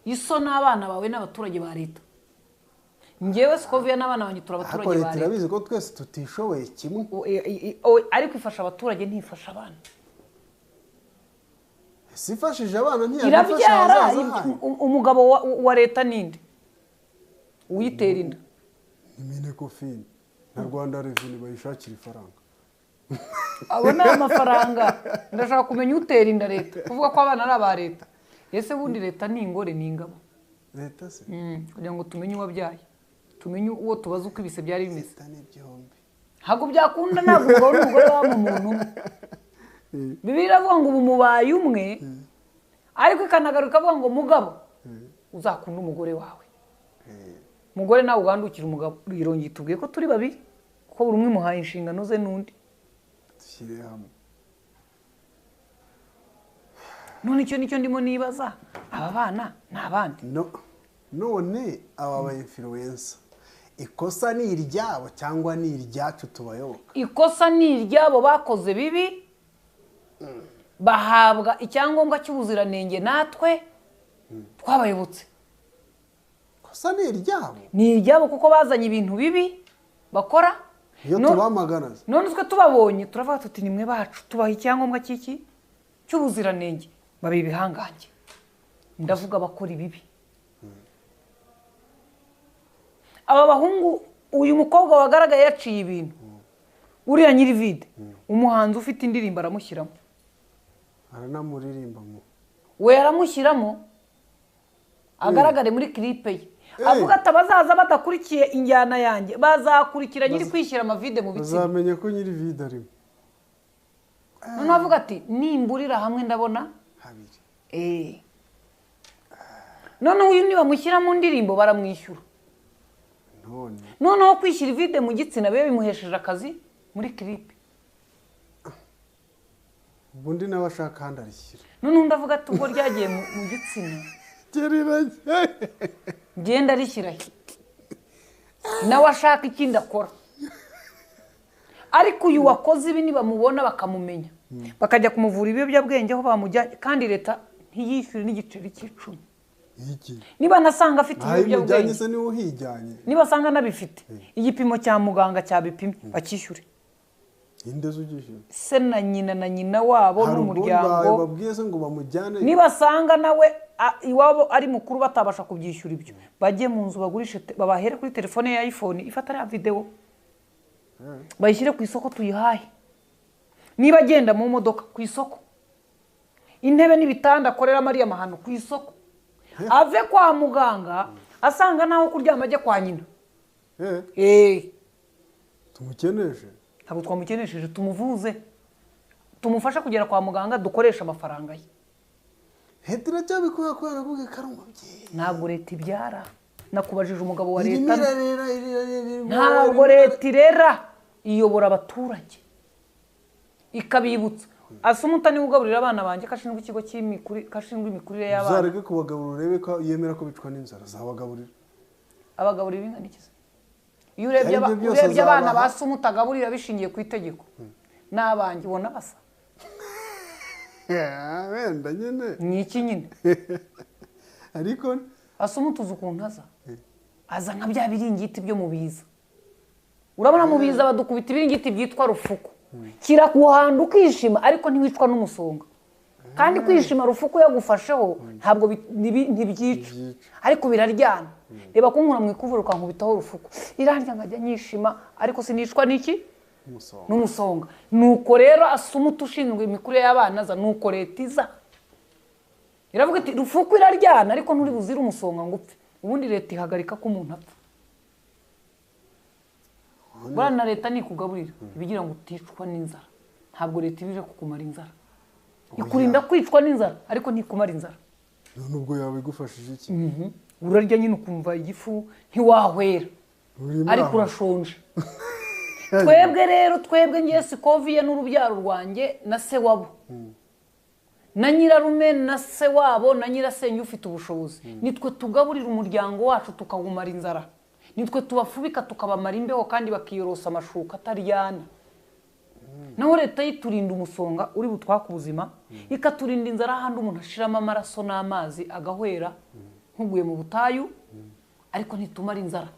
Iso n'abana bawe n'abaturage ba leta. Njyewe Scovia n'abana banjye turi abaturage ba leta. Irabizi ko twese tutishoboye kimwe. Ariko ifasha abaturage ntifasha abana. Sifashije abana ntiyafasha ahazaza. Umugabo wa leta ninde? Uyitera inda. Ni Minecofin na Rwanda Revenue bayishakira ifaranga. Abo ni amafaranga. Ndashaka kumenya utera inda leta. Kuvuga ko abana ari aba leta. Ese bundi leta ni ingore ni ingabo? Leta se? Kugira ngo tumenye uwabyaye. Tumenye uwo tubaza uko ibise byari bimeze. Leta ni byombi. Ntabwo byakunda ntabwo umugabo n'umugore baba mu muntu umwe. Bibiliya iravuga ngo ubu mubaye umwe, ariko ikanagaruka ikavuga ngo mugabo uzakunda umugore wawe. Umugore nawe ugandukira umugabo. Irongera itubwiye ko turi babiri, kuko buri umwe muhaye inshingano ze n'undi. Dushyire hamwe. None icyo nicyo ndimo nibaza, aba bana ni abandi. None aba ba influencer ikosa ni iryabo cyangwa ni iryacu tubayoboka? Ikosa ni iryabo bakoze bibi, bahabwa icyangombwa cy'ubuziranenge natwe twabayobotse. Ikosa ni iryabo? Ni iryabo kuko bazanye ibintu bibi bakora. Iyo tubamagana. None twe tubabonye turavuga tuti nimwe bacu tubaha icyangombwa cy'iki cy'ubuziranenge, babe ibihangange. Ndavuga bakora ibibi. Aba bahungu, uyu mukobwa wagaragaye yaciye ibintu. Uriya nyiri vide, umuhanzi ufite indirimbo aramushyiramo. Aranamuririmba mu. We aramushyiramo agaragare muri clip ye. Avuga ati abazaza badakurikiye injyana yanjye bazakurikira nyiri kwishyira amavide mu bitsina. Bazamenye ko nyiri vide arimo. Noneho avuga ati nimburira hamwe ndabona habiri. Noneho uyu nibamushyira mu ndirimbo baramwishyura. Noneho kwishyira vide mu gitsina bibe bimuhesheje akazi muri clip. Ubundi nawe ashaka kandi arishyira. Noneho ndavuga ati ubwo ryagiye mu gitsina. Genda arishyira he? Nawe ashaka ikindi akora. Ariko uyu wakoze ibi nibamubona bakamumenya, bakajya kumuvura ibiyobyabwenge aho bamujyanye, kandi leta ntiyishyure n'igiceri cy'icumi. Niba nasanga afite ibiyobyabwenge, niba asanga anabifite, igipimo cya muganga cyabipimye bakishyure. Se na nyina na nyina wabo n'umuryango babwiye se ngo bamujyane. Nibasanga nawe iwabo ari mukuru batabasha kubyishyura ibyo, bajye mu nzu bagurishe, babahere kuri telefone ya iPhone ifata ya video, bayishyire ku isoko tuyihahe. Niba agenda mu modoka ku isoko, intebe n'ibitanda akorera Mariya mahano ku isoko, ave kwa muganga asanga naho kuryama ajye kwa nyina. Tumukeneshe? Ntabwo twamukenesheje, tumuvuze, tumufasha kugera kwa muganga, dukoresha amafaranga ye. Leta iracyabikora kubera ko ari umubyeyi. Ntabwo leta ibyara. Nakubajije umugabo wa leta. Ntabwo leta irera, iyobora abaturage ikabibutsa. Asumuta niwe ugaburira abana banjye, kashinzwe ikigo cy'imikurire, kashinzwe imikurire y'abana. Uzareke kubagaburira urebe ko yemera ko bicwa n'inzara, azabagaburira. Abagaburira bingana iki se? Iyo urebye abana ba Sumuta agaburira bishingiye ku itegeko, n'abanjye ubona basa. Wenda nyine. Ni iki nyine? Ariko Asumuta uzi ukuntu aza? Aza nka bya biringiti byo mu biza. Urabona mu biza badukubita ibiringiti byitwa rufuku. Kirakuhanda ukishima ariko ntiwicwa n'umusonga. Kandi kwishima rufuku yagufasheho ntabwo ntibyica, ariko biraryana. Reba kunkura mu ikuvuro ukankubitaho rufuku, irarya nkajya nyishima ariko sinicwa n'iki? N'umusonga. Nuko rero Asumuta ushinzwe imikurire y'abana aza, nuko leta iza iravuga iti rufuku iraryana ariko nturi buzire umusonga ngo upfe. Ubundi leta ihagarika ko umuntu apfa. Bwana leta nikugaburira ibigira ngo uticwa n'inzara. Ntabwo leta ibije kukumara inzara. Ikurinda kwicwa n'inzara ariko ntikumara inzara. None ubwo yawe igufashije iki? Urarya nyine ukumva igifu ntiwahwera, ariko urashonje. Twebwe rero, twebwe ngiye Sikoviye n'urubyaro rwanjye na se wabo na nyirarume na se wabo na nyirasenge ufite ubushobozi, nitwe tugaburira umuryango wacu tukawumara inzara. Nitwe tubafubika tukabamara imbeho kandi bakiyorosa amashuka ataryana. Naho leta yiturinda umusonga uri butwaka ubuzima, ikaturinda inzara ahandi umuntu ashiramo amaraso n'amazi agahwera nkuguye mu butayu, ariko ntitumara inzara.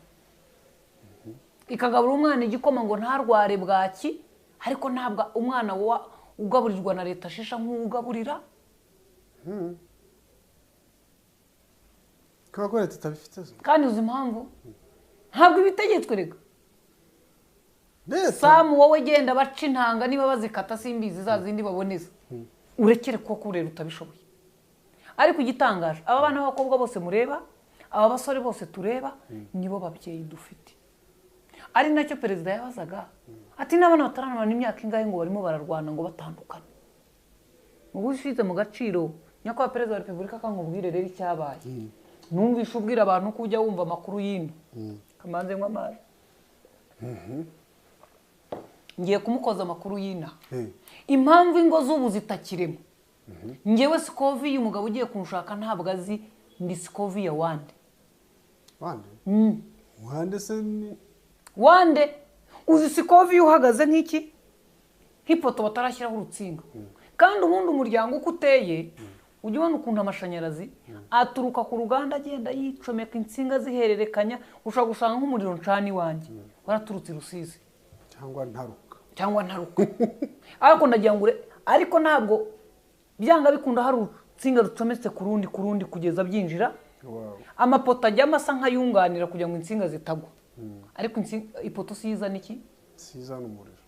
Ikagabura umwana igikoma ngo ntarware bwaki, ariko ntabwo umwana ugaburirwa na leta ashisha nk'ugaburira. Kubera ko leta itabifite. Kandi uzi impamvu? Ntabwo ibitegetswe rega. Samu wowe genda baca intanga niba bazikata simbizi za zindi baboneza, urekere ko kurera utabishoboye. Ariko igitangaje, aba bana b'abakobwa bose mureba, aba basore bose tureba, nibo babyeyi dufite. Ari nacyo perezida yabazaga ati n'abana bataranamara imyaka ingahe ngo barimo bararwana ngo batandukane. Ubu ushize mu gaciro, nyakubahwa perezida wa repubulika kankubwire rero icyabaye. Numvishe ubwira abantu ko ujya wumva amakuru y'ino. Kamanze nywa amazi. Ngiye kumukoza amakuru y'ina. Impamvu ingo z'ubu zitakiremo. Ngewe Sikoviye umugabo ugiye kunshaka ntabwo azi ndi Sikoviye wande. Wande? Wande se ni wande? Uzi Sikoviye uhagaze nk'iki? Nk'ipoto batarashyiraho urutsinga. Kandi ubundi umuryango uko uteye, ujya ubona ukuntu amashanyarazi aturuka ku ruganda agenda yicomeka insinga zihererekanya, ushobora gusanga nk'umuriro ncana iwanjye waraturutse Rusizi cyangwa Ntaruka. Cyangwa Ntaruka. Ariko ndagira ngo ariko ntabwo byanga bikunda hari urutsinga rucometse ku rundi ku rundi kugeza byinjira. Amapoto ajyamo asa nk'ayunganira kugira ngo insinga zitagwa. Ariko ipoto si izana iki? Si izana umuriro.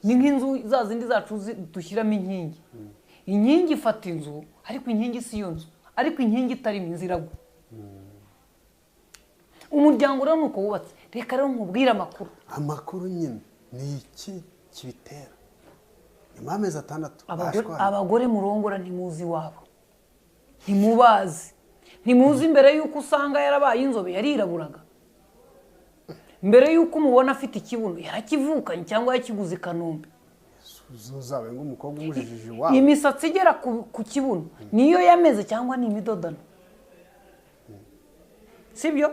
Ni nk'inzu za zindi zacu dushyiramo inkingi. Inkingi ifata inzu, ariko inkingi si iyo nzu, ariko inkingi itarimo inzu iragwa. Umuryango rero nuko wubatse. Reka rero nkubwire amakuru. Amakuru nyine ni iki kibitera? Nyuma y'amezi 6 abagore murongora ntimuzi iwabo, ntimubazi, ntimuzi mbere y'uko usanga yarabaye inzobe yariraburaga, mbere y'uko umubona afite ikibuno yarakivukanye cyangwa yakiguze i Kanombe. Uzabe ng'umukobwa umujijije iwabo. Imisatsi igera ku kibuno niyo yameze cyangwa ni imidodano, sibyo?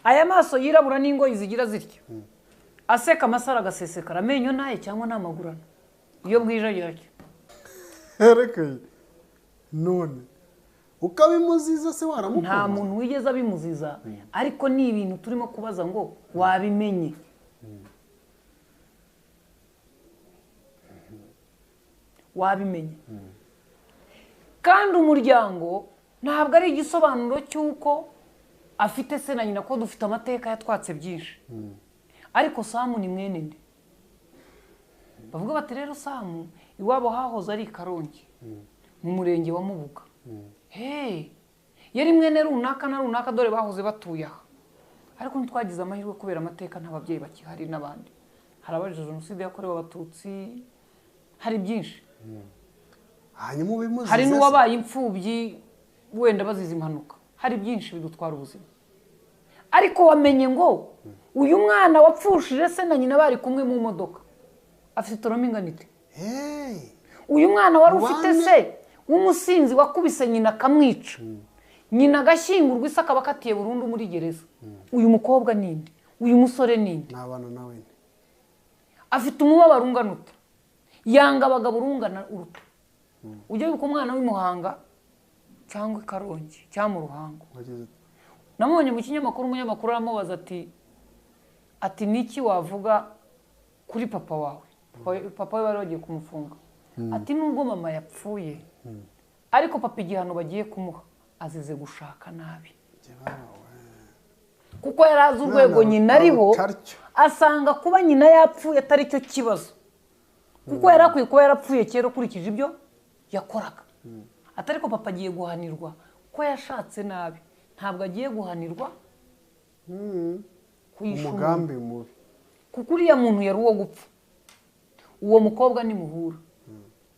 Aya maso yirabura n'ingoyi zigira zitya, aseka amasaro agasesekara, amenyo naye cyangwa n'amagurano iyo bwije agira atya. Erekeye none ukabimuziza se waramukunda? Nta muntu wigeze abimuziza, ariko ni ibintu turimo kubaza ngo wabimenye. Wabimenye. Kandi umuryango ntabwo ari igisobanuro cy'uko afite se na nyina, ko dufite amateka yatwatse byinshi. Ariko Samu ni mwene nde? Bavuga bati rero Samu iwabo hahoze ari Karongi mu murenge wa Mubuga. Hey, yari mwene runaka na runaka, dore bahoze batuye aha. Ariko ntitwagize amahirwe kubera amateka, nta babyeyi bakihari n'abandi. Hari abazize jenoside yakorewe Abatutsi, hari byinshi. Hanyuma ubimuzize Hari n'uwabaye imfubyi wenda bazize impanuka. Hari byinshi bidutwara ubuzima. Ariko wamenye ngo uyu mwana wapfushije se na nyina bari kumwe mu modoka afite trauma ingana ite? Uyu mwana wari ufite se w'umusinzi wakubise nyina akamwica, nyina agashyingurwa, ise akaba akatiye burundu muri gereza. Uyu mukobwa ninde? Uyu musore ninde? N'abana nawe Afite umubabaro ungana ute? Yanga abagabo urungana uruta. Ujya wibuka umwana w'i Muhanga cyangwa i Karongi cyangwa mu Ruhango? Wagize Namubonye mu kinyamakuru, umunyamakuru aramubaza ati niki wavuga kuri papa wawe? Papa we bari bagiye kumufunga. Ati nubwo mama yapfuye, ariko papa igihano bagiye kumuha azize gushaka nabi, kuko yari azi urwego nyina ariho, rutaryo. Asanga kuba nyina yapfuye atari cyo kibazo, kuko yari akwiye kuba yarapfuye kera ukurikije ibyo yakoraga. Atari ko papa agiye guhanirwa ko yashatse nabi, ntabwo agiye guhanirwa kuyisha umuntu. Umugambi mubi. Kuko uriya muntu yari uwo gupfa. Uwo mukobwa nimuhura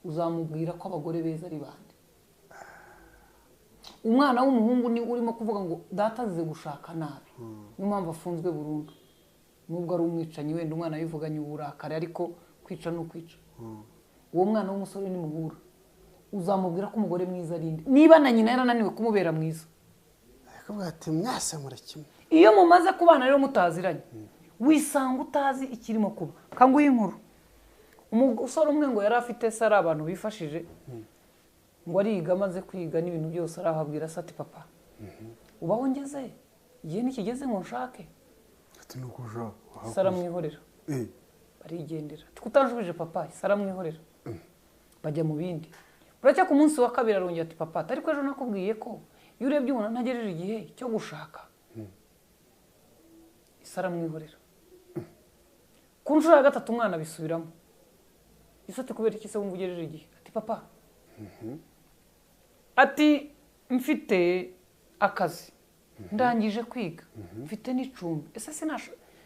uzamubwira ko abagore beza ari bande? Umwana w'umuhungu ni urimo kuvuga ngo data azize gushaka nabi, niyo mpamvu afunzwe burundu, nubwo ari umwicanyi. Wenda umwana yivuganye uburakari, ariko kwica ni ukwica. Uwo mwana w'umusore nimuhura uzamubwira ko umugore mwiza ari nde, niba na nyina yarananiwe kumubera mwiza? Akavuga ati mwese muri kimwe. Iyo mumaze kubana rero mutaziranye, wisanga utazi ikirimo kuba. Kanguhe inkuru. Umusore umwe ngo yari afite se ari abantu bifashije, ngo ariga, amaze kwiga n'ibintu byose, arahabwira se ati papa, ubaho ngeze igihe nikigeze ngo nshake. Ati ni ukuja. Se aramwihorera. Barigendera. Ati kutanshubije papa? Se aramwihorera, bajya mu bindi. Buracya ku munsi wa kabiri arongera ati papa, ariko ejo nakubwiye ko iyo urebye ubona ntagejeje igihe cyo gushaka. Ise aramwihorera. Ku nshuro ya gatatu umwana abisubiramo. Ise ati kubera iki se wumva ugejeje igihe? Ati papa, ati mfite akazi, ndangije kwiga, mfite n'icumbi, ese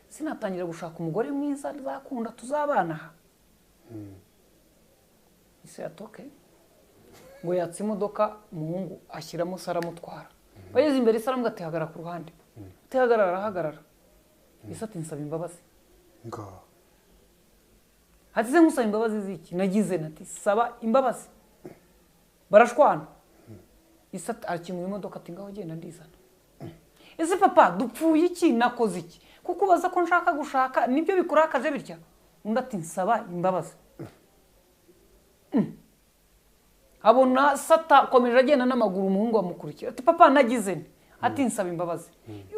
sinatangira gushaka umugore mwiza nzakunda tuzabana aha? Ise yatoke ngo yatse imodoka, umuhungu ashyiramo, se aramutwara. Bageze imbere ise aramubwira ati hagarara ku ruhande. Ati hagarara, arahagarara. Ise ati nsaba imbabazi. Ngo Ati se nkusaba imbabazi z'iki nagize? Nati saba imbabazi. Barashwana. Ise akingura imodoka ati ngaho genda ndizana. Ese papa, dupfuye iki? Nakoze iki? Kuko ubaza ko nshaka gushaka nibyo bikurakaje bitya? Undi ati nsaba imbabazi. Abona sata akomeje agenda n'amaguru, umuhungu amukurikira ati papa, nagize nte? Ati nsaba imbabazi.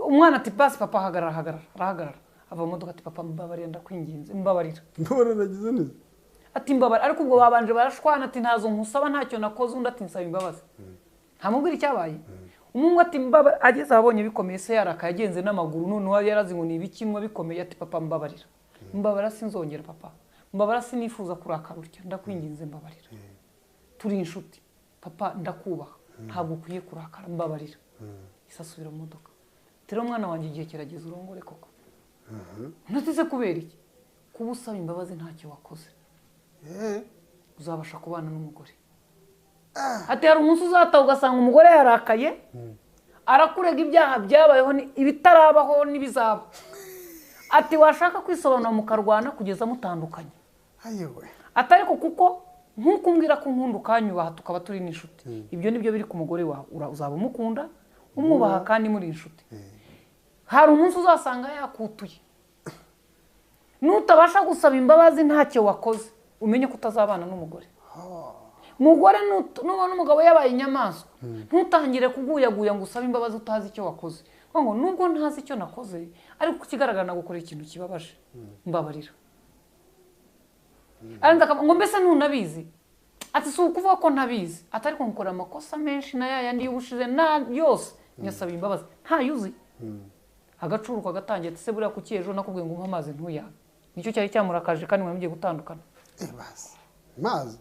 Umwana ati basi papa, hagarara, hagarara. Arahagarara, ava mu modoka ati papa, mbabarira, ndakwinginze, mbabarira. Ndabona nagize neza. Ati mbabarira. Ariko ubwo babanje barashwana, ati ntazo nkusaba, ntacyo nakoze. Undi ati nsaba imbabazi. Ntamubwira icyabaye. Umuhungu ati mbabarira. Ageze ahabonye bikomeye, se yarakaye, agenze n'amaguru, noneho yarazi ngo ni ibikinwa bikomeye. Ati papa, mbabarira, mbabarira, sinzongera papa, mbabarira, sinifuza kurakara utya, ndakwinginze, mbabarira, turi inshuti papa, ndakubaha, ntabwo ukwiye kurakara, mbabarira. Ise asubira mu modoka. Ati rero mwana wanjye, igihe kirageze urongore koko. Ntatize kubera iki? Kuba usaba imbabazi ntacyo wakoze, uzabasha kubana n'umugore? Ati hari umunsi uzataha ugasanga umugore yarakaye, arakurega ibyaha byabayeho, ibitarabaho n'ibizaba. Ati washaka kwisobanura mukarwana kugeza mutandukanye. Ayewe. Ati ariko kuko nk'uko umbwira ko unkunda ukanyubaha, tukaba turi n'inshuti, ibyo nibyo biri ku mugore wawe. Uzaba umukunda, umwubaha kandi muri inshuti. Hari umunsi uzasanga yakutuye. Nutabasha gusaba imbabazi ntacyo wakoze, umenye ko utazabana n'umugore. Mugore, nubona umugabo yabaye inyamaswa, ntutangire kuguyaguya ngo usabe imbabazi utazi icyo wakoze. Kuko ngo nubwo ntazi icyo nakoze, ariko ikigaragara nagukora ikintu kibabaje, mbabarira. Arangiza akavuga ngo mbese ntunabizi? Ati si ukuvuga ko ntabizi, atari ko nkora amakosa menshi na yayandi y'ubushize na yose nyasaba imbabazi ntayuzi. Agacuruko agatangiye ati se buriya kuki ejo nakubwiye ngo umpe amazi ntuyame, nicyo cyari cyamurakaje kandi mwari mugiye gutandukana. Mazi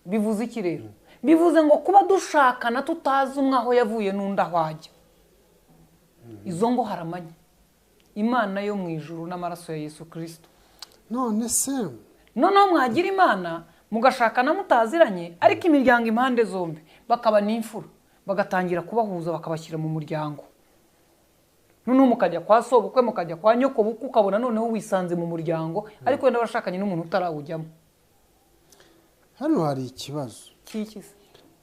bivuze iki rero? Bivuze ngo kuba dushakana tutazi umwe aho yavuye n'undi aho ajya, izo ngo haramanye Imana yo mu ijuru n'amaraso ya Yesu Kristo. None se noneho mwagira Imana mugashakana mutaziranye, ariko imiryango impande zombi bakaba n'imfura, bagatangira kubahuza bakabashyira mu muryango. Noneho mukajya kwa sobukwe, mukajya kwa nyokobukwe, ukabona noneho wisanze mu muryango, ariko wenda warashakanye n'umuntu utarawujyamo. Hano hari ikibazo. Kikize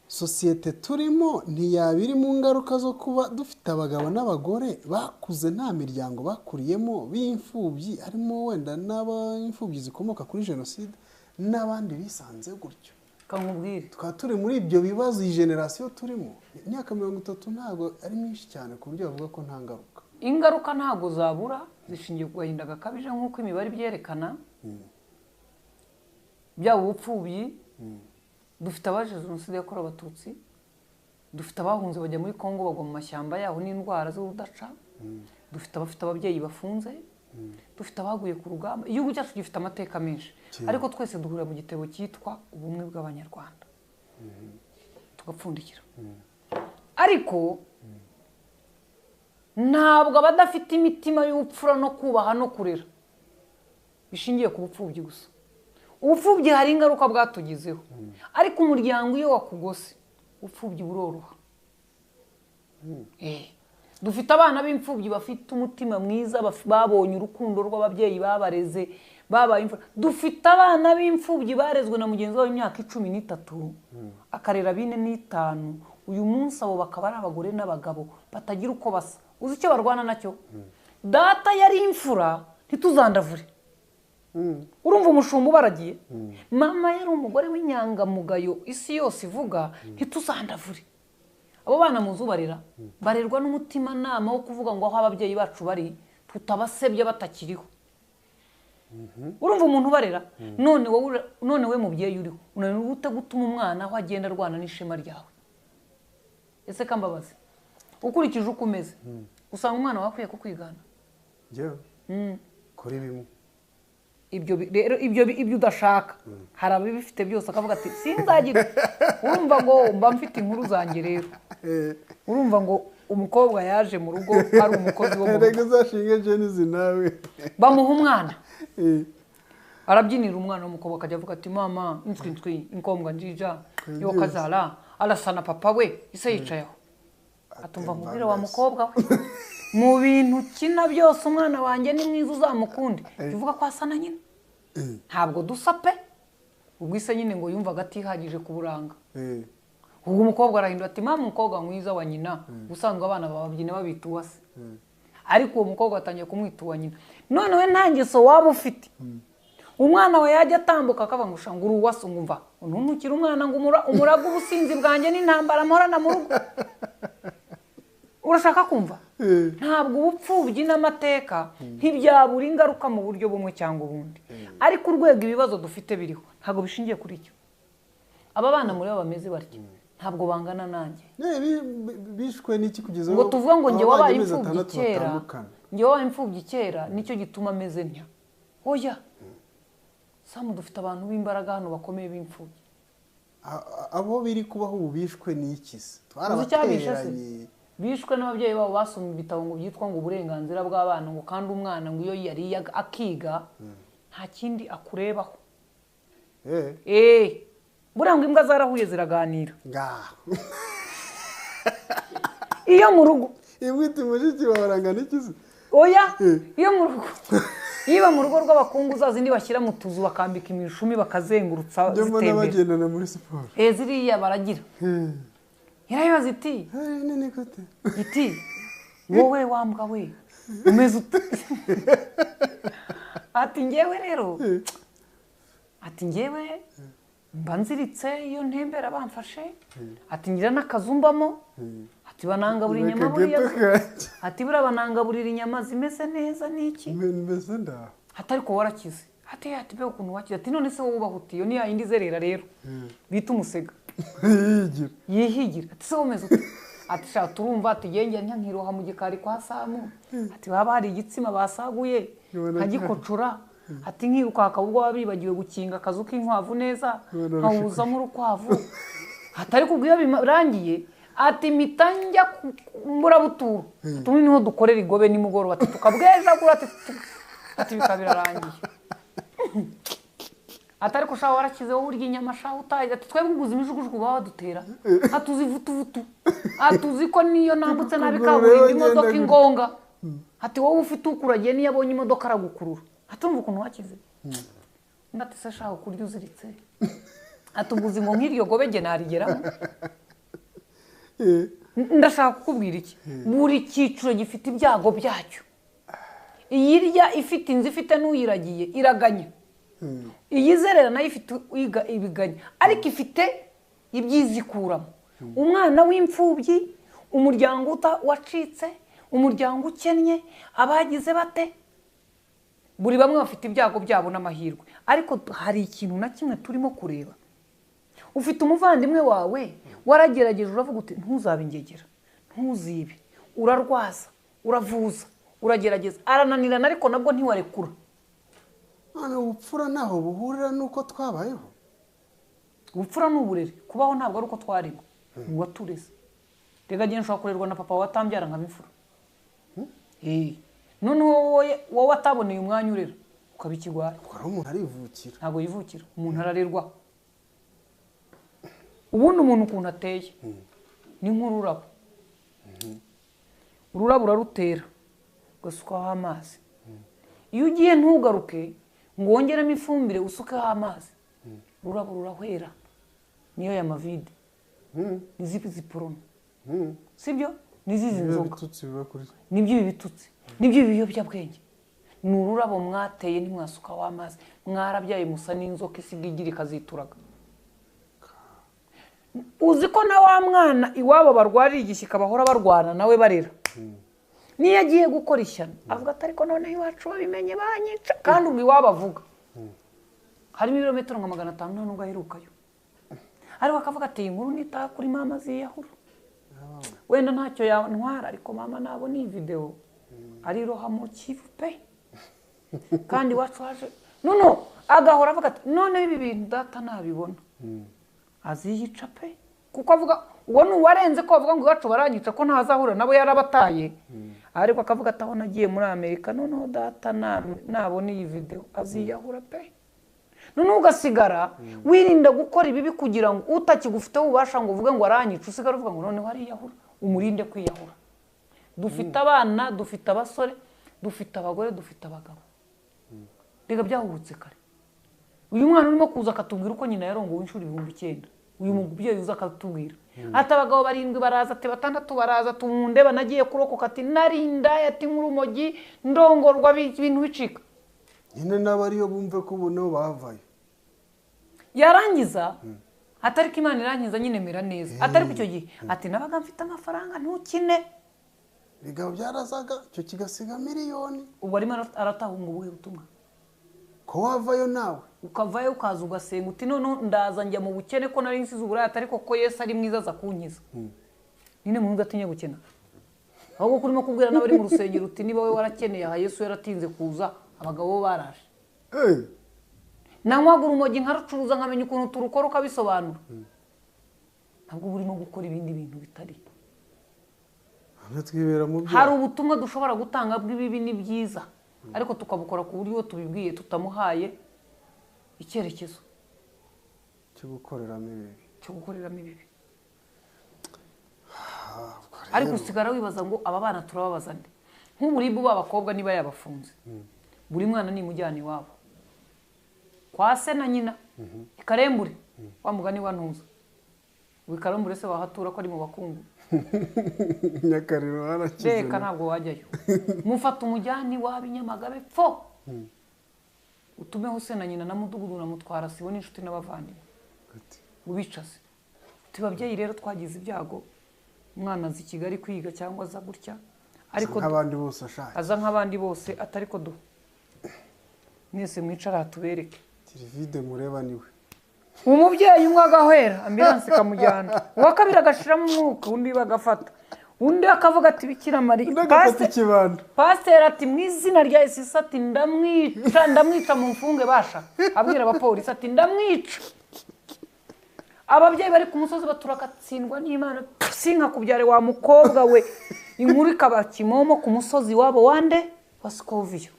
sosiyete turimo ntiyaba iri mu ngaruka zo kuba dufite abagabo n'abagore bakuze nta miryango bakuriyemo b'imfubyi, harimo wenda n'ab'imfubyi zikomoka kuri jenoside n'abandi bisanze gutyo. Kankubwire, tukaba turi muri ibyo bibazo. Iyi generasiyo turimo, imyaka 30 ntabwo ari myinshi cyane ku buryo bavuga ko nta ngaruka. Ingaruka ntabwo zabura, zishingiye ku gahinda gakabije nk'uko imibare ibyerekana. Byaba ubupfubyi, dufite abazize jenoside yakorewe Abatutsi, dufite abahunze bajya muri Kongo bagwa mu mashyamba yaho n'indwara z'urudaca, dufite abafite ababyeyi bafunze, dufite abaguye ku rugamba. Igihugu cyacu gifite amateka menshi, ariko twese duhurira mu gitebo cyitwa ubumwe bw'Abanyarwanda, tugapfundikira. Ariko ntabwo abadafite imitima y'ubupfura no kubaha no kurera bishingiye ku bupfubyi gusa. Ubupfubyi hari ingaruka bwatugizeho, ariko umuryango iyo wakugose ubupfubyi buroroha. Dufite abana b'imfubyi bafite umutima mwiza, babonye urukundo rw'ababyeyi babareze, babaye imfura. Dufite abana b'imfubyi barezwe na mugenzi wabo imyaka 13, akarera 4 n'5. Uyu munsi abo bakaba ari abagore n'abagabo batagira uko basa. Uzi icyo barwana nacyo? Data yari imfura, ntituzandavure. Urumva umushumba ubaragiye? Mama yari umugore w'inyangamugayo isi yose ivuga, ntituzandavure. Abo bana muzubarira barerwa n'umutima nama wo kuvuga ngo aho ababyeyi bacu bari tutabasebye batakiriho. Urumva umuntu ubarera? None wowe, none we mubyeyi uriho, unaniwe ute gutuma umwana aho agenda arwana n'ishema ryawe? Ese kambabaze, ukurikije uko umeze, usanga umwana wawe akwiye kukwigana? Njyewe kuri bimwe ibyo rero, ibyo udashaka hari ababifite byose akavuga ati sinzagira. Urumva ngo mba mfite inkuru zanjye rero. Urumva ngo umukobwa yaje mu rugo ari umukozi wo mu rugo, reka uzashinge Jenizi nawe, bamuha umwana arabyinira umwana w'umukobwa, akajya avuga ati mama inswi inswi inkombwa njija yo kazara arasana papa we ise yicayeho. Atumva nkubwira wa mukobwa we, mu bintu ukina byose umwana wanjye ni mwiza uzamukunde, bivuga ko asa na nyina. Ntabwo dusa pe. Ubwo ise nyine ngo yumvaga atihagije ku buranga. Ubwo umukobwa arahindura ati mama umukobwa mwiza wa nyina, usanzwe abana bababyina babita uwase, ariko uwo mukobwa atangiye kumwita uwa nyina. None we nta ngeso waba ufite, umwana we yajya atambuka akavuga ngo sha ngo uri uwase, ngumva ntuntukire umwana ngo umuraga ubusinzi bwanjye n'intambara mporana mu rugo. Urashaka kumva? Ntabwo ubupfubyi n'amateka ntibyabura ingaruka mu buryo bumwe cyangwa ubundi, ariko urwego ibibazo dufite biriho ntabwo bishingiye kuri icyo. Aba bana muri bo bameze batyo ntabwo bangana nanjye. Bishwe n'iki kugeza ngo tuvuge ngo njye wabaye imfubyi kera, njye wabaye imfubyi kera nicyo gituma ameze ntya? Oya Samu, dufite abantu b'imbaraga hano bakomeye b'imfubyi. Abo biri kubaho ubu bishwe n'iki se? Twarabateranye. Bishwe n'ababyeyi babo basoma ibitabo ngo byitwa ngo uburenganzira bw'abana, ngo kandi umwana ngo iyo yariye akiga nta kindi akurebaho. Buriya ngo imbwa zarahuye ziraganira. Iyo mu rugo imbwa iti mushiki wawe arangana iki se? Oya, iyo mu rugo, niba mu rugo rw'abakungu za zindi bashyira mu tuzu bakambika imishumi bakazengurutsa zitembera. Bagendana muri siporo. Ziriya baragira. Irabibaza iti iti wowe wambwa we umeze ute? Ati njyewe rero, ati njyewe mba nziritse iyo ntembera bamfashe, ati ngira n'akazu mbamo, ati banangaburira inyama buriya, ati buriya banangaburira inyama zimeze neza n'iki, ati ariko warakize, Ati ati be ukuntu wakize, ati none se wowe ubaho ute? Iyo ni ya yindi izerera rero bita umusega. Yihigira. Yihigira. Ati se wowe umeze ute? Ati sha turumva, ati genge nkiroha mu gikari kwa Samu, ati baba hari igitsima basaguye nkagikocora, ati nkiruka hakaba ubwo baba bibagiwe gukinga akazu k'inkwavu neza nkawuzamo urukwavu, ati ariko ubwo iyo birangiye ati mpita njya mburabuturo, tumwe niho dukorera igobe nimugoroba, ati tukabwejagura, ati bikaba birarangiye. Ati ariko sha warakize wowe urya inyama sha utaye, ati twebwe uguze imijugujugu baba badutera, atuzi vutuvutu, atuzi ko niyo nambutse nabi kaburimbo imodoka ingonga, ati wowe ufite ukuragiye niyo abonye imodoka aragukurura, ati umva ukuntu wakize. Undi ati se sha ukurya uziritse, ati uguze ngo nk'iryo gobe jye narigeramo. Ndashaka kukubwira iki, buri cyiciro gifite ibyago byacyo. Iyirya ifite inzu ifite n'uyiragiye iraganya, iyizerera nayo ifite ibiganya, ariko ifite ibyizikuramo. Umwana w'imfubyi, umuryango wacitse, umuryango ukennye, abagize bate, buri bamwe bafite ibyago byabo n'amahirwe. Ariko hari ikintu na kimwe turimo kureba. Ufite umuvandimwe wawe waragerageje uravuga uti ntuzabe ingegera, ntuzibe, urarwaza, uravuza, uragerageza, arananirana ariko nabwo ntiwarekura. None ubupfura naho buhurira nuko twabayeho. Ubupfura ni uburere, kubaho ntabwo ari uko twarimo, watureze. Rega gihe nshobora kurerwa na papa watambyara nkaba imfura. Noneho wowe ataboneye umwanya urera ukaba ikigwari. Umuntu arivukira. Ntabwo yivukira, umuntu ararerwa. Ubundi umuntu ukuntu ateye ni nk'ururabo. Ururabo urarutera ugasukaho amazi. Iyo ugiye ntugaruke ngo wongeremo ifumbire usukeho amazi, ururabo rurahwera. Niyo ya mavide, nizipi porono, sibyo? Nizizi nzoga, nibyo ibi bitutsi, nibyo ibi biyobyabwenge. Ni ururabo mwateye ntimwasukaho amazi, mwarabyaye musa n'inzoka isiga igira ikazituraga. Uzi ko na wa mwana iwabo barwarira igishyika bahora barwana nawe barera, niyo agiye gukora ishyano avuga ati ariko noneho iwacu babimenye banyica. Kandi ubwo iwabo avuga harimo ibirometero nka 500 nta nubwo aherukayo, ariko akavuga ati iyi nkuru nitaha kuri mama ziyahura, wenda ntacyo yantwara ariko mama nabona iyi videwo ariroha mu Kivu pe, kandi iwacu haje noneho agahora avuga ati noneho ibi bintu data nabibona aziyica pe. Kuko avuga uwo ni uwarenze ko avuga ngo iwacu baranyica ko ntazahura nabo yarabataye, ariko akavuga ati aho nagiye muri Amerika noneho data nabona iyi video aziyahura pe. Noneho ugasigara wirinda gukora ibibi kugira ngo utakigufiteho ububasha ngo uvuge ngo aranyica, usigara uvuga ngo noneho ariyahura, umurinde kwiyahura. Dufite abana, dufite abasore, dufite abagore, dufite abagabo. Rega byahubutse kare. Uyu mwana urimo kuza akatubwira uko nyina yarongowe inshuro 9000. Uyu mubyeyi uza akatubwira ati abagabo 7 baraza, ati 6 baraza, tumunde banagiye kurokoka, ati narinda, ati nk'urumogi ndongorwa, ibintu bicika. Nyine n'abariyo bumve ko ubu bavayo. Yarangiza atari ko Imana irangiza nyine mera neza, atari ko icyo gihe ati nabaga mfite amafaranga ntukine. Bigabo byarazaga icyo kigasiga miliyoni. Ubwo arimo aratahunga ubuhe butumwa? Ko wavayo nawe ukavayo ukaza ugasenga uti none ndaza njya mu bukene ko nari nsize uburaya, ariko ko Yesu ari mwiza aza kunkiza. Nine muntu udatinye gukena, ahubwo kurimo kubwira n'abari mu rusengero uti niba we warakeneye aha Yesu yaratinze kuza, abagabo baraje. Nanywaga urumogi nkarucuruza nkamenya ukuntu turukora ukabisobanura. Ntabwo burimo gukora ibindi bintu bitari. Hari ubutumwa dushobora gutanga bw'ibibi n'ibyiza, ariko tukabukora ku buryo tubibwiye tutamuhaye icyerekezo cyo gukoreramo ibibi, cyo gukoreramo ibibi. Ariko usigara wibaza ngo aba bana turababaza nde? Nk'uburibu b'abakobwa niba yabafunze, buri mwana nimujyana iwabo kwa se na nyina ikarembure, wa mugani wa ntuza wikarembure se wahatura ko ari mu bakungu Nyakariro harakize, reka ntabwo wajyayo. Mufata umujyani w'abinyamagabe pfo, utumeho se na nyina na mudugudu na mutwara sibo n'inshuti n'abavandimwe, ubicaze uti babyeyi rero twagize ibyago, umwana aza i Kigali kwiga cyangwa aza gutya, ariko nk'abandi bose ashaka aza nk'abandi bose, atariko do Mwese mwicara tubereke. Tirivide mureba niwe. Umubyeyi umwe agahwera ambulance ikamujyana, uwa kabiri agashiramo umwuka, undi bagafata, undi akavuga ati Bikira Mariya, pasiteri ati mu izina rya Yesu ati ndamwica, ndamwica mu mfunge basha, abwira abapolisi ati ndamwica. Ababyeyi bari ku musozi baturakatsindwa n'Imana, sinkakubyare wa mukobwa we. Inkuru ikaba kimomo ku musozi wabo wande wa Scovia.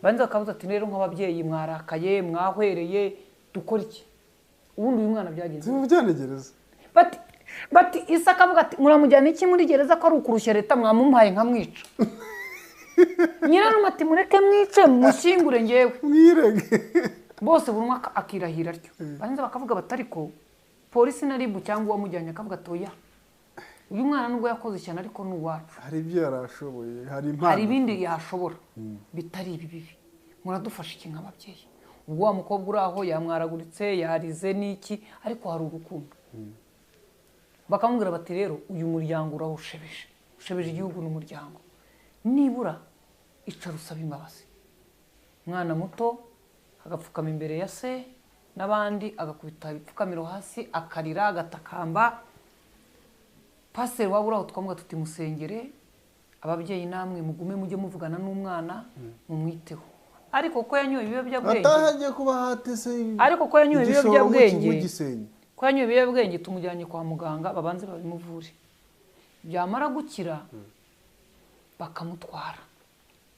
Banza bakavuga ati rero nk'ababyeyi mwarakaye mwahwereye dukora iki? Ubundi uyu mwana byagenze tumujyane gereza. Bati Isa akavuga ati muramujyana iki muri gereza ko ari ukurushya leta, mwamumpaye nkamwica. Nyirarume ati mureke mwice mushyingure ngewe mwirege. Bose buri umwe akirahira atyo. Banza bakavuga bati ariko polisi na RIB cyangwa uwamujyanye akavuga ati oya, uyu mwana nubwo yakoze ishyano ariko ni uwacu, hari ibyo yarashoboye, hari impano, hari ibindi yashobora bitari ibi bibi, muradufasha iki nk'ababyeyi? Ubwo wa mukobwa uri aho yamwaraguritse yarize n'iki, ariko hari urukundo. Bakamubwira bati rero uyu muryango urawushebeje, ushebeje igihugu n'umuryango, nibura icara usaba imbabazi. Umwana muto agapfukama imbere ya se n'abandi, agakubita ibipfukamiro hasi, akarira, agatakamba. Pasiteri waba uri aho twamuga tuti musengere, ababyeyi namwe mugume mujye muvugana n'umwana mumwiteho. Ariko ko yanyoye ibiyobyabwenge, atahagiye kuba hatese, ariko ko yanyoye ibiyobyabwenge, ko yanyoye ibiyobyabwenge tumujyanye kwa muganga babanze babimuvure, byamara gukira bakamutwara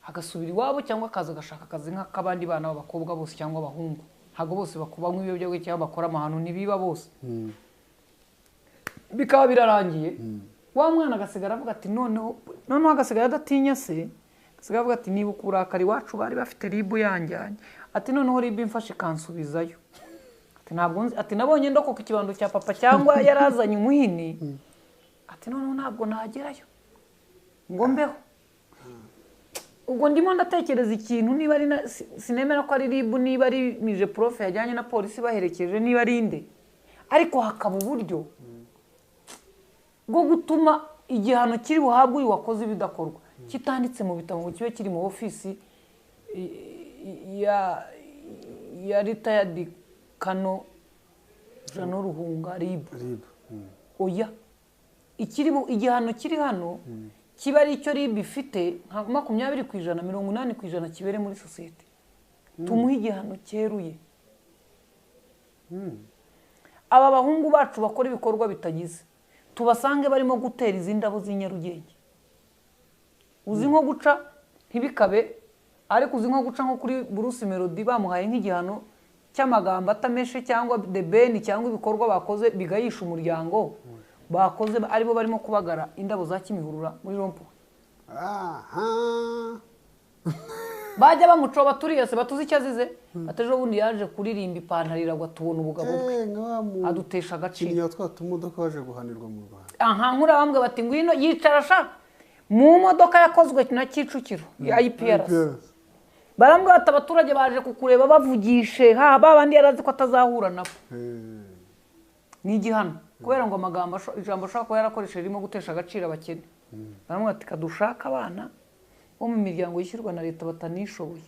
agasubira iwabo, cyangwa akaza agashaka akazi nk'akabandi bana b'abakobwa bose cyangwa abahungu. Ntabwo bose bakubanywa ibiyobyabwenge cyangwa bakora amahano, ntibiba bose. Bikaba birarangiye. Wa mwana agasigara avuga ati noneho agasigara adatinya se, agasigara avuga ati niba uburakari iwacu bari bafite RIB yanjyanye, ati noneho RIB imfashe ikansubizayo, ati ntabwo nzi, ati nabonye ndokoka ikibando cya papa cyangwa yarazanye umuhini, ati noneho ntabwo nagerayo ngo mbeho. Ubwo ndimo ndatekereza ikintu, niba ari sinemera ko ari RIB, niba ari mije prof yajyanye na polisi baherekeje, niba ari inde, ariko hakaba uburyo bwo gutuma igihano kiri buhabwe uyu wakoze ibidakorwa kitanditse mu bitabo, ngo kibe kiri mu ofisi ya retired Kano Jano Ruhunga RIB. Oya, ikiri igihano kiri hano kiba ari icyo RIB ifite nka 20%, 80% kibere muri sosiyete. Tumuhe igihano cyeruye. Aba bahungu bacu bakora ibikorwa bitagize, tubasange barimo gutera izi ndabo z'inyarugenge. Uzi nko guca ntibikabe, ariko uzi nko guca nko kuri Bruce Melody bamuhaye nk'igihano cy'amagambo atameshe, cyangwa The Ben, cyangwa ibikorwa bakoze bigayisha umuryango bakoze, aribo barimo kubagara indabo za Kimihurura muri rompo. Aha bajya bamuco baturiye se batuzi icyo azize, atejo bundi yaje kuririmba ipantaro iragwa tubona ubugabo bwe adutesha agaciro. Niyo twatumodoka waje guhanirwa mu Rwanda. Aha nkura bambwe bati ngwino yicara sha mu modoka yakozwe na Kicukiro ya IPRS. Barambwe bati abaturage baje kukureba bavugishe, ha babandi yarazi ko atazahura nabo. Ni igihano kubera ngo amagambo ijambo ashaka ko yarakoresheje ririmo gutesha agaciro abakene. Barambwe bati kadushaka abana bo mu miryango yishyurwa na leta batanishoboye.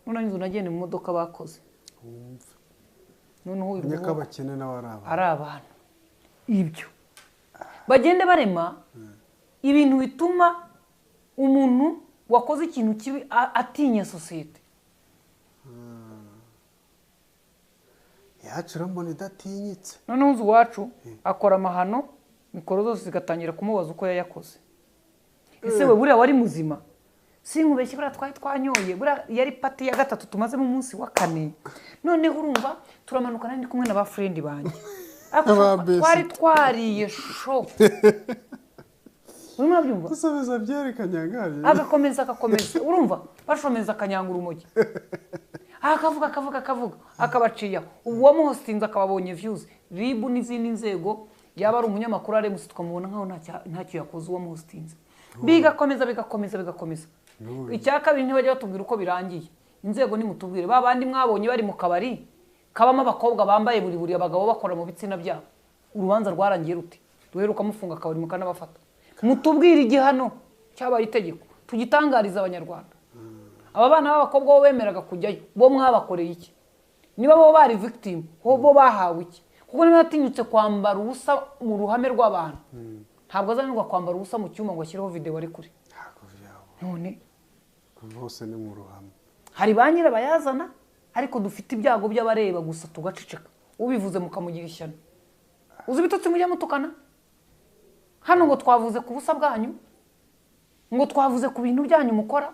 None inzu nagende mu modoka bakoze. Noneho nyaka abakene n'abaraba ari abantu. Ibyo bagende barema ibintu bituma umuntu wakoze ikintu kibi atinya sosiyete. Yacu mbona idatinyitse. Noneho uzu wacu akora amahano, mikoro zose zigatangira kumubaza uko yayakoze. Ese we buriya wari muzima? Sinkubeshye buriya twari twanyoye, buriya yari pati ya gatatu tumaze mu munsi wa kane. Noneho urumva turamanuka nari kumwe na ba friend banjye. Twari twariye sho. Urumva byumva? Gusubiza byerekanyangari. Agakomeza agakomeza. Urumva bashomeza akanyanga urumogi. Akavuga akavuga akavuga akabaciya. Uwo muhostinze akababonye views. RIB n'izindi nzego, yaba ari umunyamakuru aremusi tukamubona nkaho ntacyo yakoze uwo muhostinze. Bigakomeza bigakomeza bigakomeza. Icya kabiri ntibajya batubwira uko birangiye. Inzego nimutubwire ba bandi mwabonye bari mu kabari kabamo abakobwa bambaye buri buri abagabo bakora mu bitsina byabo. Urubanza rwarangiye rute? Duheruka mufunga akabari mukanabafata. Mutubwire igihano cyabaye itegeko tugitangariza abanyarwanda. Aba bana b'abakobwa bo bemeraga kujyayo, bo mwabakoreye iki? Niba bo bari victim, bo bahawe iki? Kuko niba yatinyutse kwambara ubusa mu ruhame rw'abantu, ntabwo azanirwa kwambara ubusa mu cyuma ngo ashyireho video ari kure. None bose ni mu ruhame. Hari ba nyirabayazana, ariko dufite ibyago by'abareba gusa tugaceceka. Ubivuze mukamugira ishyano. Uzi ibitutsi mujya mutukana? Hano ngo twavuze ku busa bwanyu, ngo twavuze ku bintu byanyu mukora.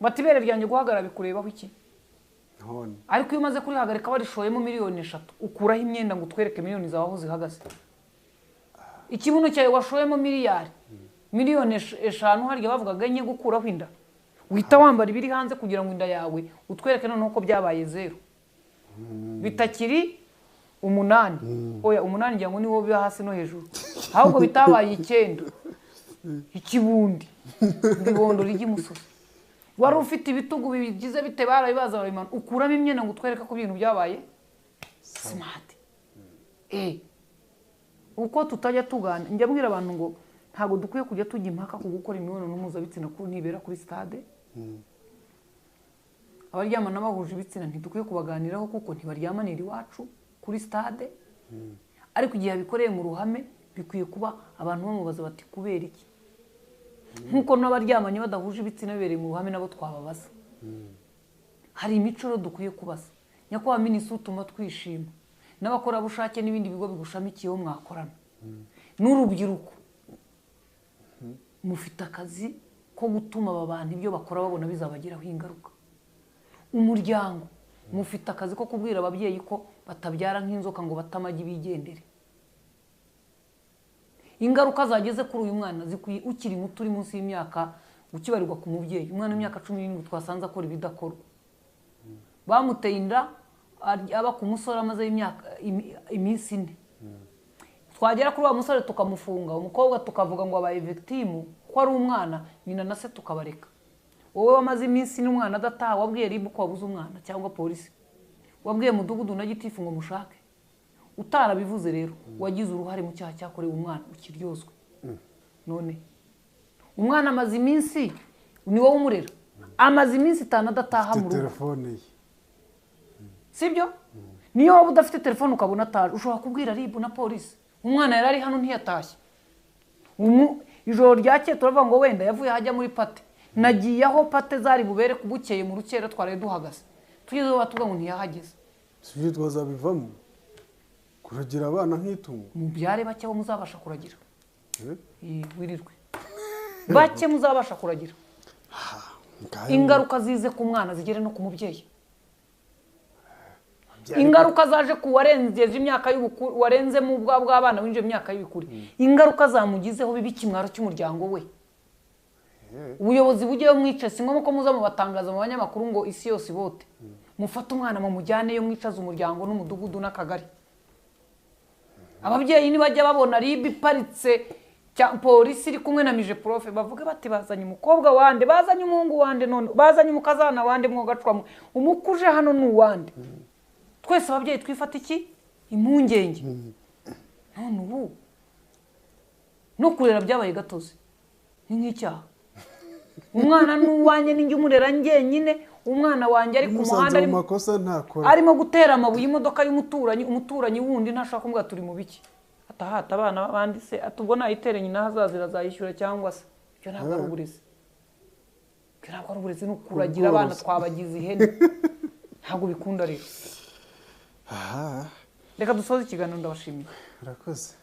Bati ibere ryanjye guhagarara bikurebaho iki? Ariko iyo umaze kurihagarika warishoyemo 3 miliyoni, ukuraho imyenda ngo utwereke miliyoni zawe aho zihagaze. Ikibuno cyawe washoyemo miliyari, 5 miliyoni harya bavugaga 4 gukuraho inda, uhita wambara ibiri hanze kugira ngo inda yawe utwereke noneho ko byabaye 0, bitakiri 8. Oya, 8 ngira ngo niwo biba hasi no hejuru, ahubwo bitabaye 9. Ikibundi ibibondo rijya imusozi, wari ufite ibitugu bigize bite, barabibaza babimana, ukuramo imyenda ngo utwereke ko ibintu byabaye smart. Uko tutajya tugana, njya mbwira abantu ngo ntabwo dukwiye kujya tujya impaka ku gukora imibonano mpuzabitsina kuko ntibera kuri stade. Abaryamana bahuje ibitsina ntidukwiye kubaganiraho kuko ntibaryamanira iwacu kuri stade. Ariko igihe abikoreye mu ruhame bikwiye kuba abantu bamubaza bati kubera iki? Nk'uko n'abaryamanye badahuje ibitsina bibereye mu ruhame nabo twababaza. Hari imico rero dukwiye kubaza. Nyakubahwa Minisitiri, utuma twishima n'abakorabushake n'ibindi bigo bigushamikiyeho mwakorana n'urubyiruko, mufite akazi ko gutuma aba bantu ibyo bakora babona bizabagiraho ingaruka. Umuryango, mufite akazi ko kubwira ababyeyi ko batabyara nk'inzoka ngo bate amagi bigendere. Ingaruka zageze kuri uyu mwana zikwiye ukiri muto, uri munsi y'imyaka ukibarirwa ku mubyeyi. Umwana w'imyaka 17 twasanze akora ibidakorwa, bamuteye inda aba ku musore amaze imyaka iminsi 4. Twagera kuri wa musore tukamufunga, umukobwa tukavuga ngo abaye victim ko ari umwana, nyina na se tukabareka. Wowe wamaze iminsi n'umwana adataha, wabwiye RIB ko wabuze umwana cyangwa polisi? Wabwiye mudugudu na gitifu ngo mushake? Utarabivuze rero wagize uruhare mu cyaha cyakorewe umwana, ukiryozwe. None umwana amaze iminsi, ni wowe umurera, amaze iminsi 5 adataha mu rugo, telefone ye. Sibyo? Niyo waba udafite telefone ukabona ataje, ushobora kubwira RIB na polisi, umwana yari ari hano ntiyatashye. Ijoro ryakeye turavuga ngo wenda yavuye ahajya muri party, nagiye aho party zari bubere bukeye mu rukera, twaraye duhagaze, tugezeho batuvuga ngo ntiyahageze. Si ibyo twazabivamo kuragira abana nk'itungo? Mubyare bake bo muzabasha kuragira. Wirirwe bake muzabasha kuragira, ingaruka zize ku mwana zigere no ku mubyeyi. Ingaruka zaje ku warengeje imyaka y'ubukuru, warenze mu bwa bw'abana winjiye mu myaka y'ibikuri, ingaruka zamugizeho biba ikimwaro cy'umuryango we. Ubuyobozi bujyeyo mwice, si ngombwa ko muza mubatangaza mu banyamakuru ngo isi yose ibote. Mufate umwana mumujyaneyo, mwicaze umuryango n'umudugudu n'akagari. Ababyeyi nibajya babona RIB iparitse, polisi iri kumwe na MIGEPROF, bavuge bati bazanye umukobwa wande, bazanye umuhungu wande, none bazanye umukazana wande, mwogacwamo umukuje hano ni uwande. Twese ababyeyi twifata iki impungenge. None ubu no kurera byabaye gatozi, ni nk'icyaha. Umwana ni uwanjye, ninjye umurera njyenyine. Umwana wanjye ari ku Umusanze muhanda mu makosa ntakora, arimo gutera amabuye imodoka y'umuturanyi, umuturanyi wundi ntashobora kumubwira turi mu biki, atahata abana b'abandi se, ati ubwo nayitere nyina hazaza azayishyura cyangwa se. Ibyo ntabwo ari uburezi, ibyo ntabwo ari uburezi, ni ukuragira abana Ubworozi. Twabagize ihene, ntabwo bikunda rero. Aha. Reka dusoze ikiganiro, ndabashimiye. Urakoze.